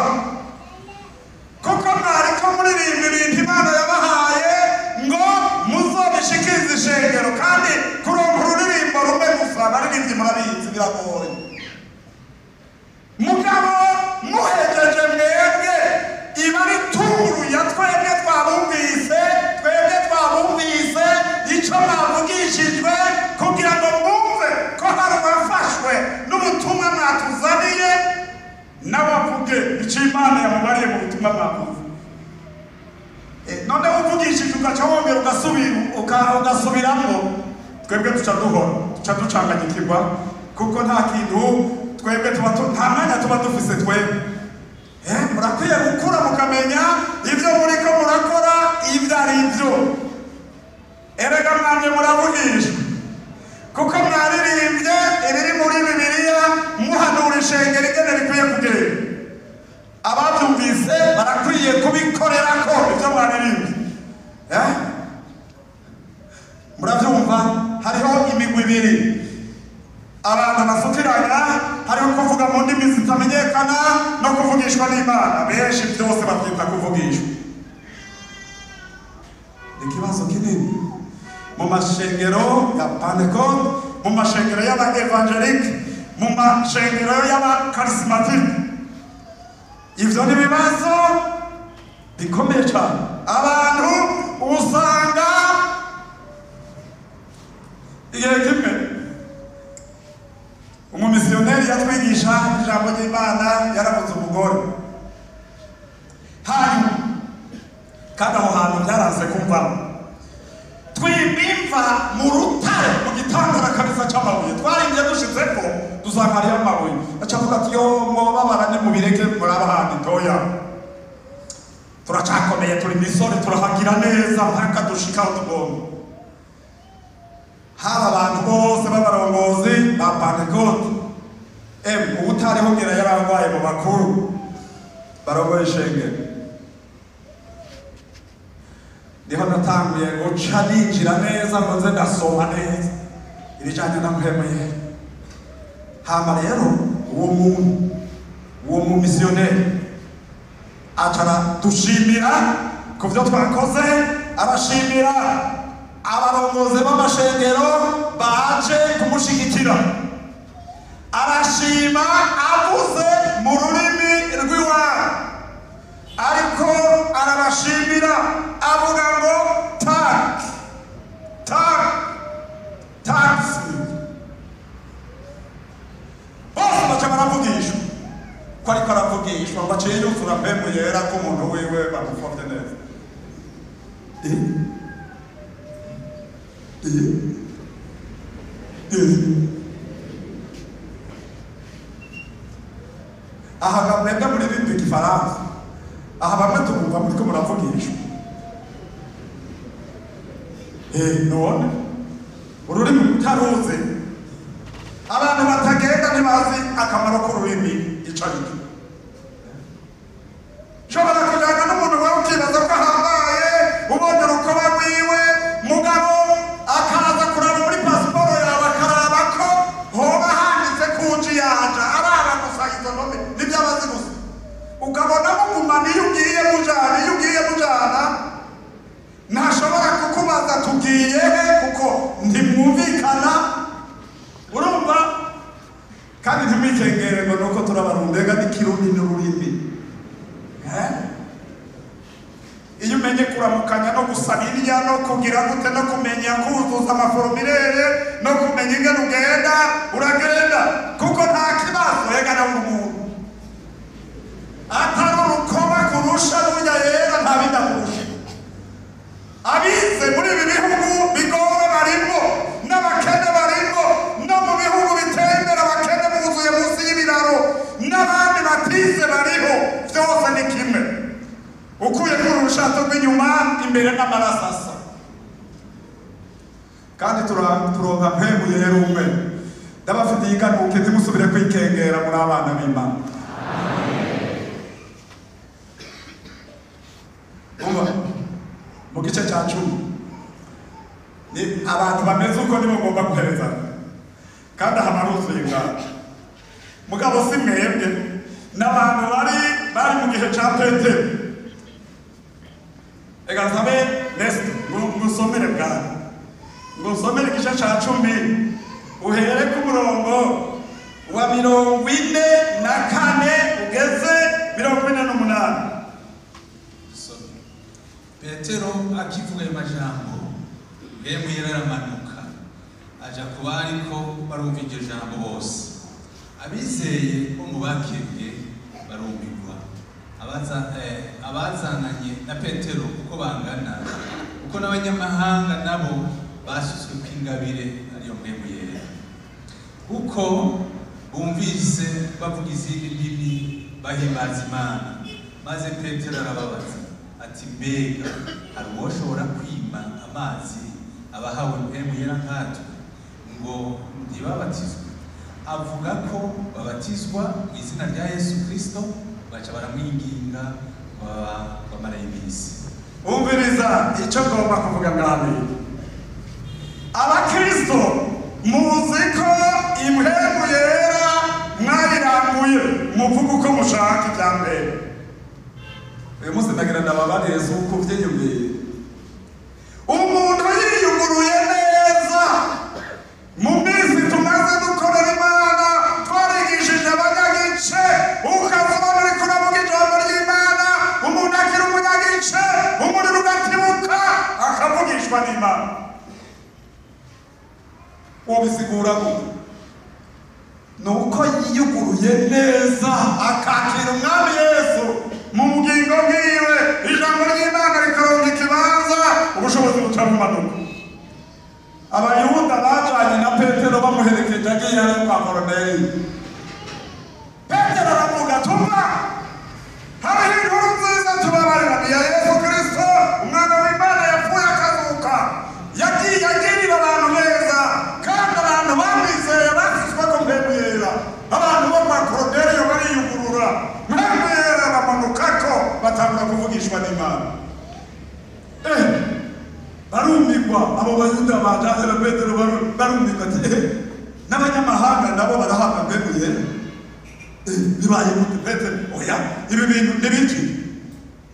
kuko mwariko muririmba ibintu Imana yabahaye ngo muzobishikirize ishengero. Kandi kuronka ururirimbo rumwe gusa, abaririmbyi murabizi, biragoye. Mugabo muhejeje mwebwe, iba ari turu ya twebwe twabumvise, twebwe twabumvise icyo mwavugishijwe, kugira ngo mwumve ko hari uwafashwe n'ubutumwa mwatuzaniye, nawe avuge icyo Imana yamubariye mu butumwa mwavuze. None uvugishije ugaca wongera ugasubiramo, twebwe tuca duhora tuca ducanganyikirwa, kuko nta kintu twebwe tuba nta mwanya tuba dufise twebwe. Murakwiye gukura mukamenya ibyo muriko murakora ibyo ari byo. Erega mwamye muravugishwa, kuko mwaririmbye ibiri muri Bibiliya, muhanura ishengero ingene rikwiye kugenda. Ababyumvise barakwiye kubikorerako ibyo mwaririmbye. Murabyumva, hariho imigwi ibiri abantu basukiranya: hariho kuvuga mu ndimi zitamenyekana no kuvugishwa n'Imana. Benshi byose babyita kuvugishwa. Ikibazo kinini mu mashengero ya Pentecote, mu mashengero y'aba-évangélique, mu mashengero y'aba-charismatique, ivyo ni ibibazo bikomeye cyane. Abantu usanga igihe kimwe umumisiyoneri yatwigisha ijambo ry'Imana yarabuze umugore, hanyuma kandi aho hantu byaranze kumvamo, twimba imva mu rutare, mu gitandara kabisa c'amabuye. Twarinze dushitseko dusanga hariyo amabuye. Aca avuga ati: "Yo, mwobabara, nimubireke, muraba ahandi toya, turacakomeye, turi misore, turahagira neza mpaka dushika aho tugomba." Haba abantu bose b'abarongozi ba Pentecote, uwutariho ngira yarangwaye mu bakuru barongoye ishengero. Niho natanguye guca ninjira neza ngo nze ndasoma neza ibijanye na Mpwemu Yera. Hama rero uwo muntu, uwo mumisiyoneri, aca aradushimira ku byo twakoze, arashimira abarongozi b'amashengero baje kumushigikira, arashima avuze mu rurimi rw'iwabo, ariko arabashimira avuga ngo "Tack, tack, tack." Bose baca baravugishwa ko ariko aravugishwa, ngo aciye yuzura Mpwemu Yera, ko umuntu wiwe bamufavye neza. Eh, eh, eh. Aha mwebwe muri igifaransa. Aha bamwe tubumva muriko muravugishwa. None ururimi utaruzi, abantu batagenda ntibazi akamaro k'ururimi ico aricyo. Ushobora kujyana n'umuntu wawe ukibaza ko ahambaye, ubonye urukoba rwiwe, mugabo akaza kuraba muri pasiporo yawe akaraba ko hoba handitse kunji yaja, araba gusa izo ndome nibyo abazi gusa. Ukabona mugumana iyo ugiye mujana, iyo ugiye mujana ntashobora kukubaza tugiye he kuko ntimwumvikana. Urumva? Kandi ntimwikengere ngo nuko turabarundega n'ikirundi n'ururimi. Iyo umenye kuramukanya no gusaba irya no kugira gute no kumenya kuzuza amaforomilere no kumenya ingene ugenda, uragenda kuko nta kibazo yega nawe umuntu atari urukoba kurusha n'urya yera nta bindi amurusha. Abize muri ibi bihugu bigowe barimo, n'abakene barimo, no mu bihugu biteye imbere abakene buzuye munsi y'ibiraro, n'abandi batize bariho, byose ni kimwe. Ukuye kuri urushato rw'inyuma imbere n'amaraso asa. Kandi turonka mpemu yera umwe. Ndabafitiye iganuke ntimusubire kwikengera muri abana b'Imana. Umva mu gice cya 10 ni abantu bameze uko nibo ngomba guhereza, kandi aha baruzuye ngaho. Mugabo si mwebwe, n'abantu bari mu gihe cya Petero. Reka nsabe Nestor ngusomere bwana, ngusomere igice cya 10 uhere ku murongo wa 44 ugeze 48. Petero akivuga ayo majambo, Mpemu yera aramanuka aja ku bariko barumva iryo jambo bose. Abizeye bo mu bakebwe barumirwa, abazananye na Petero uko bangana, kuko n'abanyamahanga nabo basutswe kw'ingabire ariyo Mpemu yera, kuko bumvise bavuga izindi ndimi bahimbaza Imana. Maze Petero arababaza ati mbega hari uwoshobora kwima amazi abahawe Mpemu yera nkatwe ngo ntibabatizwe? Avuga ko babatizwa mu izina rya Yesu Kristo, baca baramwinginga bamara iminsi. Umviriza icyo ngomba kuvuga mwami. Abakristo muzi ko impemu yera mwayirambuye, muvuga uko mushaka ibya mbere. Uyu munsi ndagira ndababariye si uko uvyiyumviye. Umuntu yiyuguruye neza mu minsi tumaze dukorera Imana, twarigishije abanyagice, ukazibona uriko uravuga ijambo ry'Imana, umuntu akiri umunyagice, umuriro ugatibuka, akavugishwa n'Imana. Wobisigura gute? Ni uko yiyuguruye neza akakira Umwami Yesu mu bugingo bwiwe, ijambo ry'Imana rikaronka ikibanza, ubushobozi buca bumanuka. Abayuda bajanye na Petero bamuherekeje agiye kwa Koroneliyo. Petero aravuga tumva hariho inkuru nziza tubabarira ya Yesu Kristo, umwana w'Imana yapfuye akazuka, yagiye agirira abantu neza, kandi abantu bamwizeye basizweko Mpemu yera. Abantu bo kwa Koroneliyo bariyugurura, Mpemu yera bamanukako, batangura kuvugishwa n'Imana. Barumirwa abo Bayuda bajanye na Petero, barumirwa ati n'abanyamahanga nabo barahabwa Mpemu yera. Bibaye gute Petero? Oya, ibi bintu ni biki?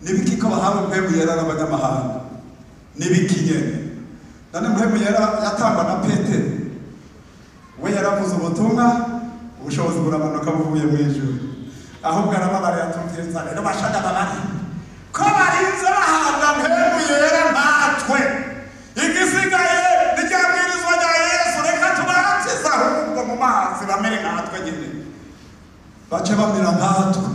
Ni biki ko bahawe Mpemu yera n'abanyamahanga? Ni biki nyene? None Mpemu yera yatangwa na Petero, we yaravuze ubutumwa, ubushobozi buramanuka buvuye mu ijuru. Ahubwo arababarira tumviriza rero bashaka babari ko barinze bahabwa Mpemu yera natwe. Igisigaye ni rya bwirizwa rya Yesu, reka tubatize ahubwo mu mazi bamere nkatwe nyine, bace bamera nkatwe.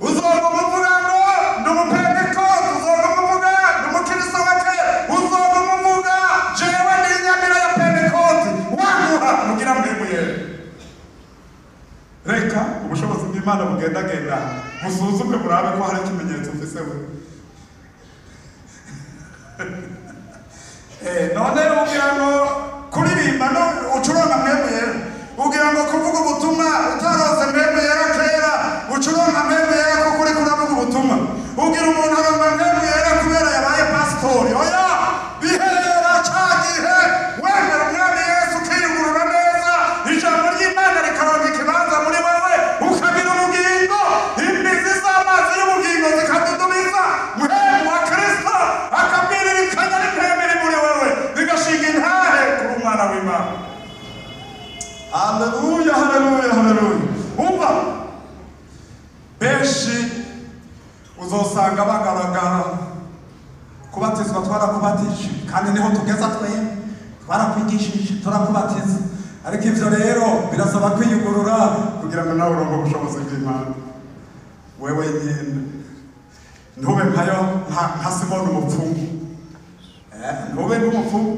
Uzova umuvuga ngo ndi umupentekote, uzova umuvuga ndi umukristo wa kera, uzova umuvuga jewe ndi inyamira ya Pentekote, waguha mugira Mpemu yera. Reka ubushobozi bw'Imana bw'Imana bugendagenda busuzume burabe ko hari ikimenyetso ufise we. None ugira ngo kuririmba no ucuronka Mpwemu Yera, ugira ngo kuvuga ubutumwa utarose Mpwemu Yera kera ucuronka Mpwemu Yera kuko uriko uravuga ubutumwa, ugira umuntu aronka Mpwemu Yera kubera yabaye pasitori. Oya, bihera ca gihe wemera Umwami Yesu ukiyugurura neza, ijambo ry'Imana rikaronka ikibanza muri wewe, ukagira ubugingo, imbizi z'amazi y'ubugingo zikadudubiza Mpwemu wa Kristo akabwiririkanya n'impwemu iri muri wewe, bigashinga intahe kuri umwana w'Imana. Haleluya, haleluya, haleluya. Umva, benshi uzosanga bagaragara kubatizwa twarakubatije, kandi niho tugeza twembi, twarakwigishije turakubatiza, ariko ivyo rero birasaba kwiyugurura kugira ngo nawe uronke ubushobozi bw'Imana. Wewe nyene ntube nkayo nka Simoni umupfumu, ntube nk'umupfumu.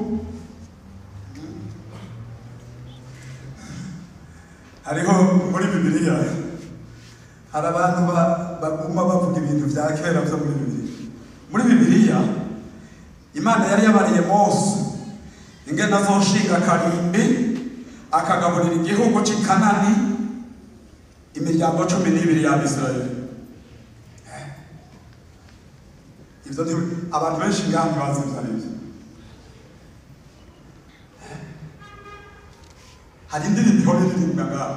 Hariho muri Bibiliya hari abantu baguma bavuga ibintu vya kera vyo muri Bibiliya. Muri Bibiliya Imana yari yabariye Mose ingene azoshinga karimbi akagaburira igihugu c'i Kanani imiryango 12 y'Abisirayeli. Ivyo abantu benshi ngaha ntibazi ivyo ari vyo. Hari indirimbo ihora iririmbwa ngaha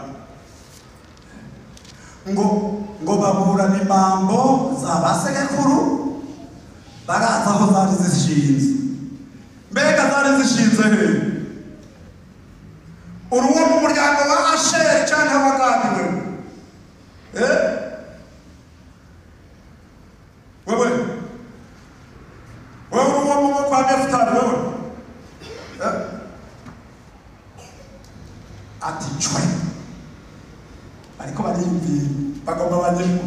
ngo baburana imambo za basekuru baraza aho zari zishinze. Mbega zari zishinze he? Uruwo mu muryango wa Asheri canke wa Gadi wewe? Wewe wewe uruwo mu kwa Nefutali wewe? Ati cwe ariko bariyumvira bagomba banyishwe.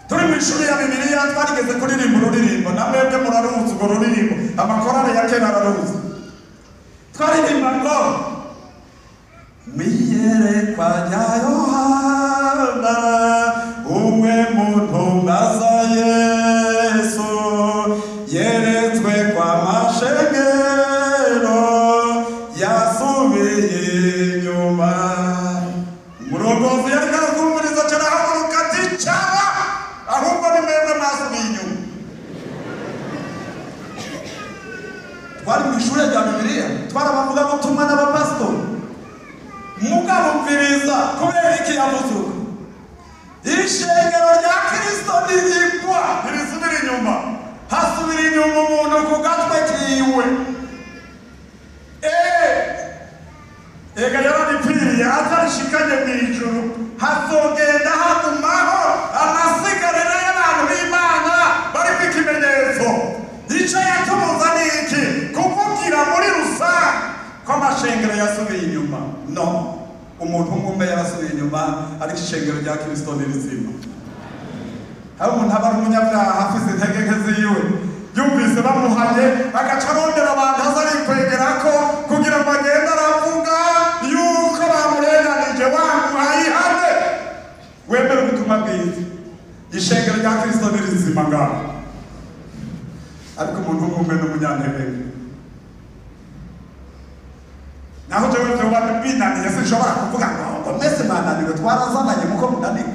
Turi mu ishuri ya Bibiliya twarigeze kuririmba ururirimbo, na mwebwe muraruzi urwo ruririmbo, amakorale ya kera araruzi. Twaririmba ngo mwiyerekwa rya Yohana umwe mu ntumwa za Yesu yeretswe kwa mashengero yasubiye inyuma. Umurongozi yariko arakumviriza carahaguruka ati cara, ahubwo ni mwebwe mwasubiye inyuma. Twari mu ishure rya Bibiliya twarabavugabutumwa n'abapasitori, mugabo mviriza kubera iki yavuze uko? Ishengero rya Kristo ntirigwa, ntirisubira inyuma, hasubira inyuma umuntu ku gatwe kiwe. Ega yararipfiriye atarishikanye mw'ijuru, hazogenda hagumaho amasigarira y'abantu b'Imana bariko ikimenyetso. Ico yatubuza ni iki? Kuvugira muri rusange ko amashengero yasubiye inyuma. No, umuntu umwe yarasubiye inyuma, ariko ishengero rya Kristo ni rizima. Hari umuntu aba ari umunyabyaha afise intege nke ziwe, yumvise bamuhanye agaca arondera abantu aza arikwegerako kugira ngo agende aravuga yuko bamurenganije. Wamuhaye ihame, wemere ubutumwa bwiza. Ishengero rya Kristo ni rizima ngaho, ariko umuntu umwe ni umunyantege. Naho jewe vyoba binaniye sinshobora kuvuga ngo mwese mwananiwe, twarazananye muko munaniwe.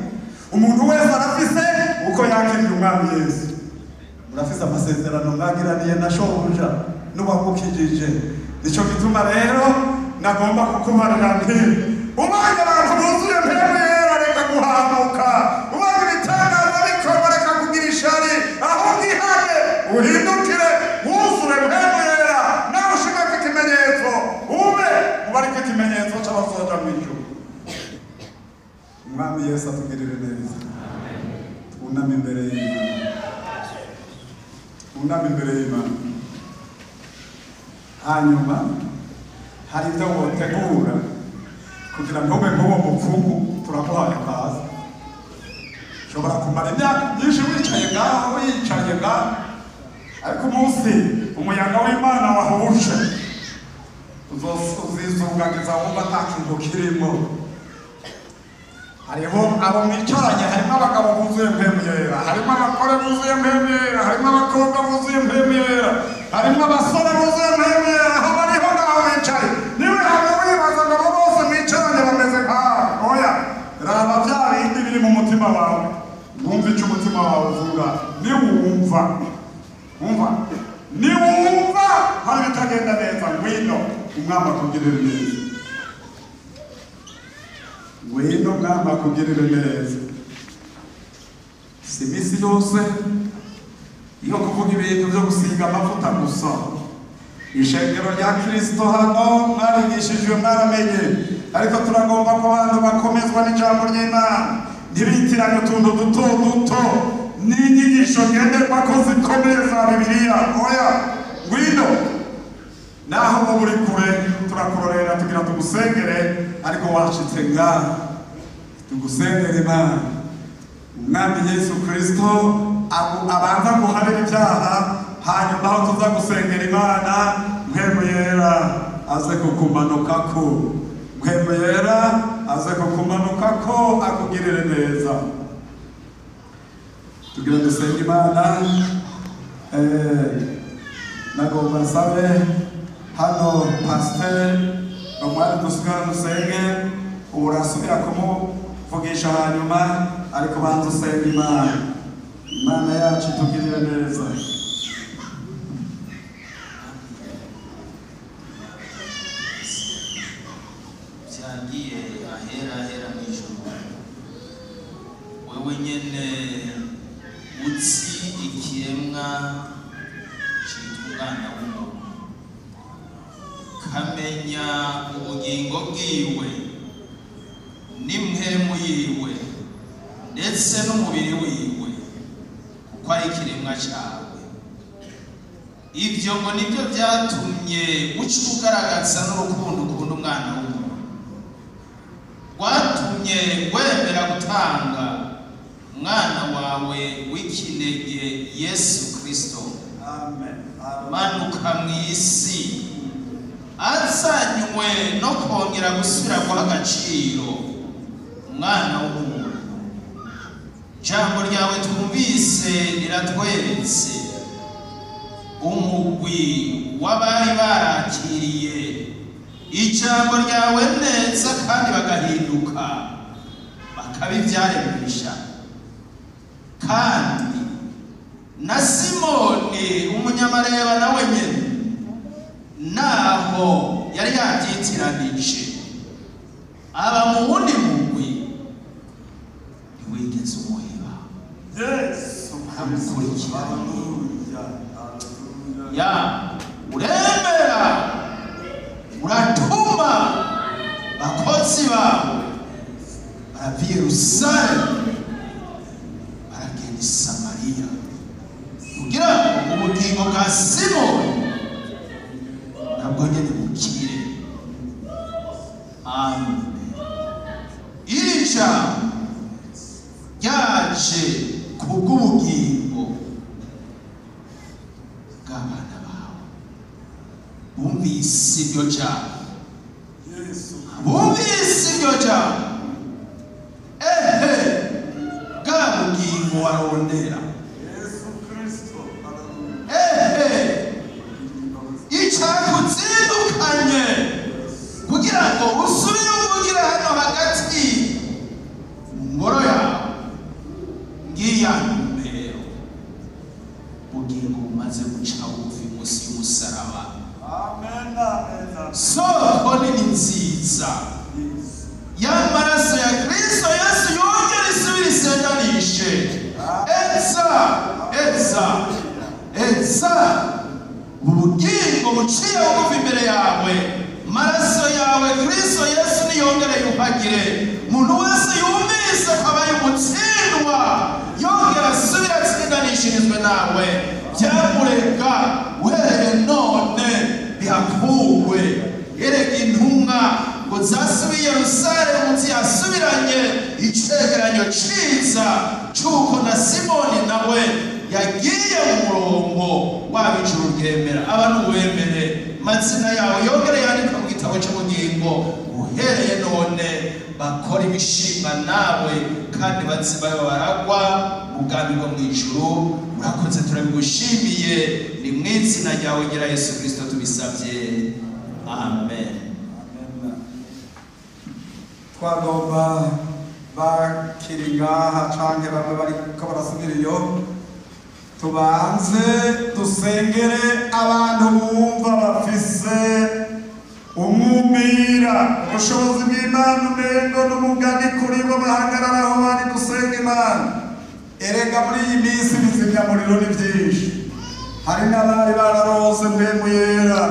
Umuntu wese arafise uko yakiriye Umwami Yesu. Murafise amasezerano mwagiraniye na shobuja n'uwagukijije. Nico gituma rero nagomba kukubarira nti ubonye abantu buzuye Mpwemu Yera reka guhamuka, ubonye ibitangaza bikorwa reka kugira ishari, ahubwo ihane uhindukire wuzure Mpwemu Yera, nawe ushigako ikimenyetso, ube mu bariko ikimenyetso c'abazoja mw'ijuru. Umwami Yesu atugirire neza. Twuname imbere y'Imana, twuname imbere y'Imana. Hanyuma hari ibyo wotegura kugira ntube nk'uwo mupfumu. Turaguhaye kaze. Ushobora kumara imyaka myinshi wicaye ngaho, wicaye ngaho, ariko umunsi umuyaga w'Imana wahuje uzizungagiza wumva ata kintu kirimo. Hariho abo mwicaranye, harimo abagabo buzuye Mpwemu Yera, harimo abagore buzuye Mpwemu Yera, harimo abakobwa buzuye Mpwemu Yera, harimo abasore buzuye Mpwemu Yera. Aho bariho ngaho bicaye, niwe habe wibaza ngo abo bose mwicaranye bameze nkawe. Oya, raba bya bindi biri mu mutima wawe, wumva icyo umutima wawe uvuga. Niwumva umva, niwumva hari ibitagenda neza, ngwino umwami akugirire neza, ngwino umwami akugirire neza. Si iminsi yose iyo kuvuga ibintu byo gusiga amavuta gusa. Ishengero rya Kristo hano mwarigishijwe, mwaramenye, ariko turagomba ko abantu bakomezwa n'ijambo ry'Imana, ntibitiranye utuntu duto duto n'inyigisho ngenderwako zikomeye za Bibiliya. Oya, ngwino naho wowe uri kure, turakurorera tugira tugusengere, ariko washitse ngaha tugusengere Imana. Umwami Yesu Kristo abanza guharira ibyaha, hanyuma aho tuza gusengera Imana, Mpwemu Yera aze kukumanukako, Mpwemu Yera aze kukumanukako akugirire neza. Tugira dusenge Imana. Nagomba nsabe hano pasiteri umwari dusigara dusenge, ubu urasubira kumuvugisha hanyuma, ariko banza usenge Imana. Imana yacu itugirire neza. Byagiye ahera ahera mu ijuru, wewe nyene uzi ikiremwa citwa umwana w'umuntu, kamenya ubugingo bwiwe n'impwemu yiwe ndetse n'umubiri wiwe, kuko ari ikiremwa cawe. Ibyo ngo nibyo byatumye uca ugaragaza n'urukundo ukunda umwana w'umuntu, rwatumye wemera gutanga umwana wawe w'ikinege Yesu Kristo. Amen. Manuka mu isi azanywe no kongera gusubira guha agaciro umwana w'umuntu. Ijambo ryawe twumvise riratweretse umugwi w'abari barakiriye ijambo ryawe neza kandi bagahinduka bakaba ibyaremwe. Kandi na Simoni umunyamareba nawe nyene naho yari yabyitiranije aba mu wundi mugwi, ntiwigeze umuheba. Yesu. Aramukurikiranye. Haleluya. Haleluya. Ya uremera uratuma bakozi bawe barava i Yerusalemu baragenda i Samariya kugira ngo ubugingo bwa Simoni nabwo nyene bukire. Amen. Iri jambo ryaje kubw'ubugingo bw'abana bawe bumvise iryo jambo, Yesu. bumvise iryo jambo, ehe bwa bugingo warondera, Yesu Kristo. Haleluya. Ehe icyakuzindukanye kugira ngo usubire uvugire hano hagati mu ngoro yawe, ngiya ntumbero, bugingo bumaze guca bugufi munsi y'umusaraba. Amen. Amen. Soko nini nziza Yesu. y'amaraso ya Kristo Yesu yongera isubire isendanishe. Eza, eza, eza ubugingo buciye bugufi imbere yawe, maraso yawe Kristo Yesu niyongere yuhagire umuntu wese yumvise ko abaye umutsindwa, yongera asubire atsindanishirizwe nawe. Byamureka uhereye none bihakuwe. Erega intumwa ngo zasubiye i Yerusalemu ziyasubiranye icegeranyo ciza c'uko na Simoni nawe yagiye mu murongo waba ijuru ryemera. Abantu wemere mazina yawe yongere yandikwe mu gitabo cy'ubugingo uhereye none. Bakora ibishimwa nawe kandi baze babe baragwa mu bwami bwo mu ijuru. Urakoze, turabigushimiye, ni mu izina ryawe gira Yesu Kristo tubisabye, amen. Twagomba bakiri ngaha canke bamwe bariko barasubira iyo, tubanze dusengere abantu bumva bafise umwumira, ubushobozi bw'Imana umengo n'umugani kuri bo, bahagarara aho bari gusenga Imana. Erega muri iyi minsi ibizimyamuriro ni byinshi. Hari n'abari bararose Mpwemu Yera,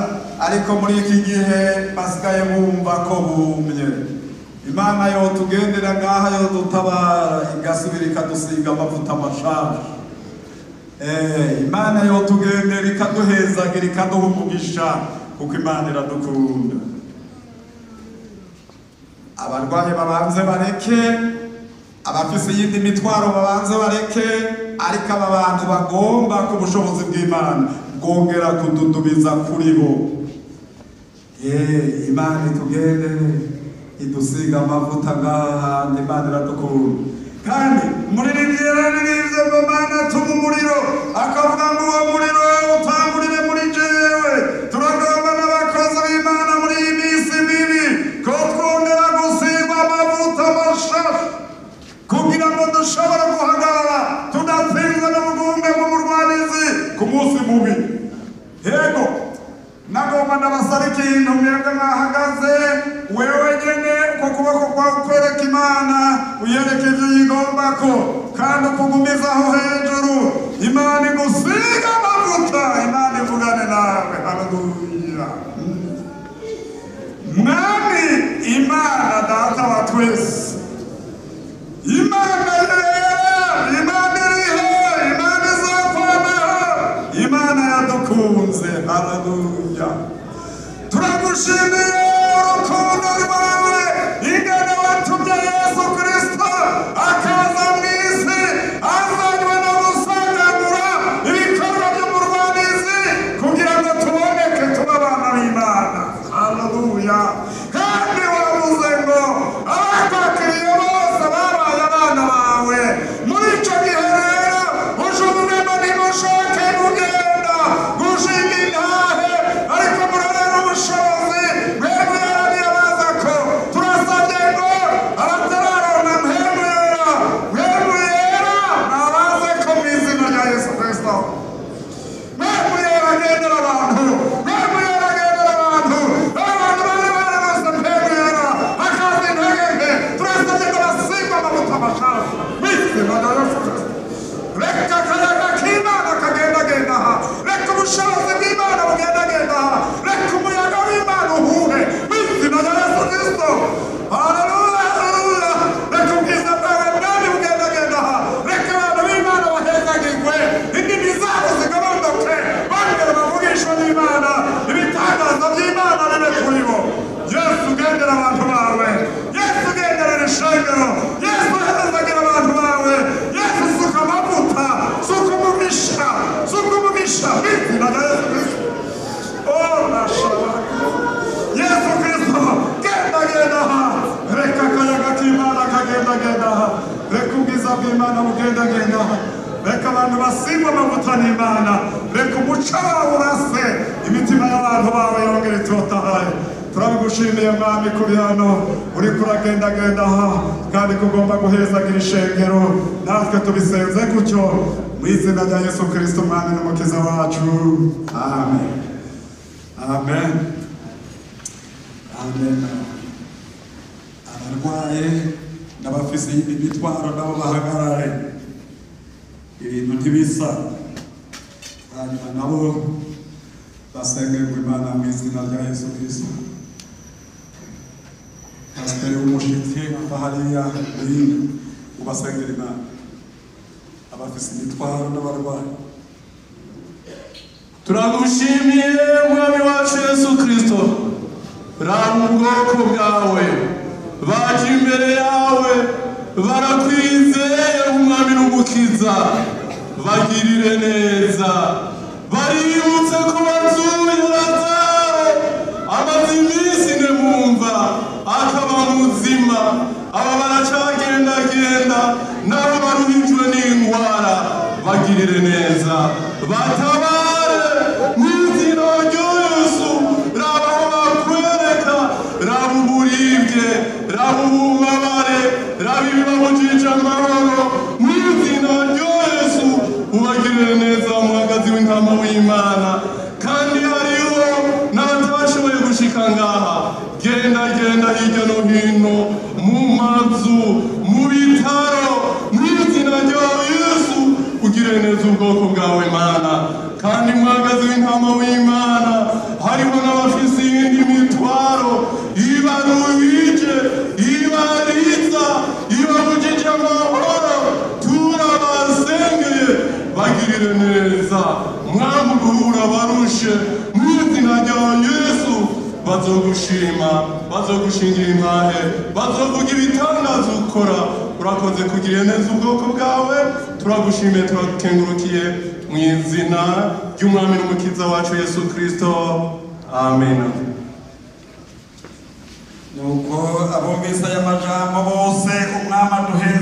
ariko muri iki gihe basigaye bumva ko bumye. Imana yotugendera ngaha, yodutabara, igasubira ikadusiga amavuta mashasha. Imana yotugendera, ikaduhezagira, ikaduha umugisha, kuko Imana iradukunda. Abarwayi babanze bareke, abafise iyindi mitwaro babanze bareke, ariko aba bantu bagomba ku bushobozi bw'Imana bwongera kududubiza kuri bo. Imana itugendere, idusiga amavuta ngaha. Imana iradukunda. Kandi umuririmbyi yararirimbye ngo Mana tuma umuriro, akavuga ngo uwo muriro utangurire muri jewe. Turagomba n'abakozi b'Imana muri iyi minsi mibi ko twongera gusigwa amavuta mashasha kugira ngo dushobore guhagarara tudatsinzwe n'ubugunge bw'umurwanizi ku munsi mubi. Yego, nagomba ndabasaba ikintu. Mwebwe mwahagaze, wewe nyene ku kuboko kwawe ukwereka Imana, uyereka ivyo uyigombako, kandi ukugumizaho hejuru. Imana igusiga amavuta, Imana ivugane nawe. Haleluya! Mwami Imana Data wa twese, Imana yera, Imana iriho, Imana izokwamaho, Imana yadukunze, haleluya, turagushimiye urukundo rwawe, ingene watumye Yesu Kristo akaza mu isi azanywe no gusanganura ibikorwa by'umurwanizi kugira ngo tuboneke tuba abana b'Imana. Haleluya! Kandi wavuze ngo abakwakiriye bose babaye abana bawe. Muri icyo gihe rero uje uvuge ngo nimushoke mugenda gushinga intahe, ariko murarera ubushobozi. Mpwemu Yera niyabaza ko turasabye ngo abatararonka Mpwemu Yera, Mpwemu Yera nabaze ko mu izina rya Yesu Kristo. Mpwemu Yera agendera abantu, Mpwemu Yera agendera abantu. Abantu bari bararose Mpwemu Yera hakaza intege nke, turasabye ngo basigwe amavuta mashasha mu izina rya Yesu Kristo. Reka akayaga k'Imana kagendagenda aha, reka ubushobozi bw'Imana bugendagenda aha, reka umuyaga w'Imana uhuhe mu izina rya Yesu Kristo. Haleluya, haleluya! Reka ubwiza bwawe, Mwami, bugendagenda aha. Reka abantu b'Imana bahezagirwe, indimi zabo zigabanduke, bongere bavugishwe n'Imana, ibitangaza by'Imana bibe kuri bo. Yesu, ugendera abantu bawe. Yesu, ugendera ishengero. Yesu, uherezagira abantu bawe. Yesu, suka amavuta, suka umugisha, suka umugisha mu izina rya Yesu Kristo. Oh, nashaka Yesu Kristo genda genda aha. Reka akayaga k'Imana kagendagenda aha, reka ubwiza bw'Imana bugendagenda aha, reka abantu basigwe amavuta n'Imana, reka umuco wawe urase imitima y'abantu bawe yongere itotahaye. Turabigushimiye, Mwami, kuri hano uriko uragendagenda aha kandi ko ugomba guhezagira ishengero. Natwe tubisenze gutyo mu izina rya Yesu Kristo, Umwami n'Umukiza wacu. Amen, amen, amen. Abarwaye n'abafise iyindi mitwaro nabo bahagarare, ibintu ntibisa, hanyuma nabo basengerwa Imana mu izina rya Yesu Kristo. Pasiteri w'umushitsi ava hariya hino, ubasengera Imana abafise imitwaro n'abarwayi. Turagushimiye, Mwami wacu Yesu Kristo. Raba ubwoko bwawe baje imbere yawe, barakwizeye Umwami n'Umukiza. Bagirire neza. Baributse ko bazuye Lazaro, amaze iminsi ine mumva, akaba muzima. kugenda nabo baruhijwe n'indwara, bagirire neza, batabare mu izina rya Yesu. Raba aho bakwereka, raba uburibwe, raba ububabare, raba ibibabujije amahoro, mu izina rya Yesu ubagirire neza, mwagazi w'intama w'Imana. Kandi hariho n'abatabashoboye gushika ngaha, genda genda hirya no hino mu mazu, mu bitaro, mu izina rya Yesu ugire neza ubwoko bwawe Mana. Kandi mwagazi w'intama w'Imana, hariho n'abafise iyindi mitwaro ibaruhije, ibariza, ibabujije amahoro, turabasengeye, bagirire neza mwami, uruhura barushe mu izina rya Yesu. Bazogushima, bazogushingira intahe, bazovuga ibitangaza ukora. Urakoze kugirira neza ubwoko bwawe, turagushimiye, turagukengurukiye mu izina ry'Umwami n'Umukiza wacu Yesu Kristo, amen. Nuko abumvise aya majambo bose, Umwami aduheza.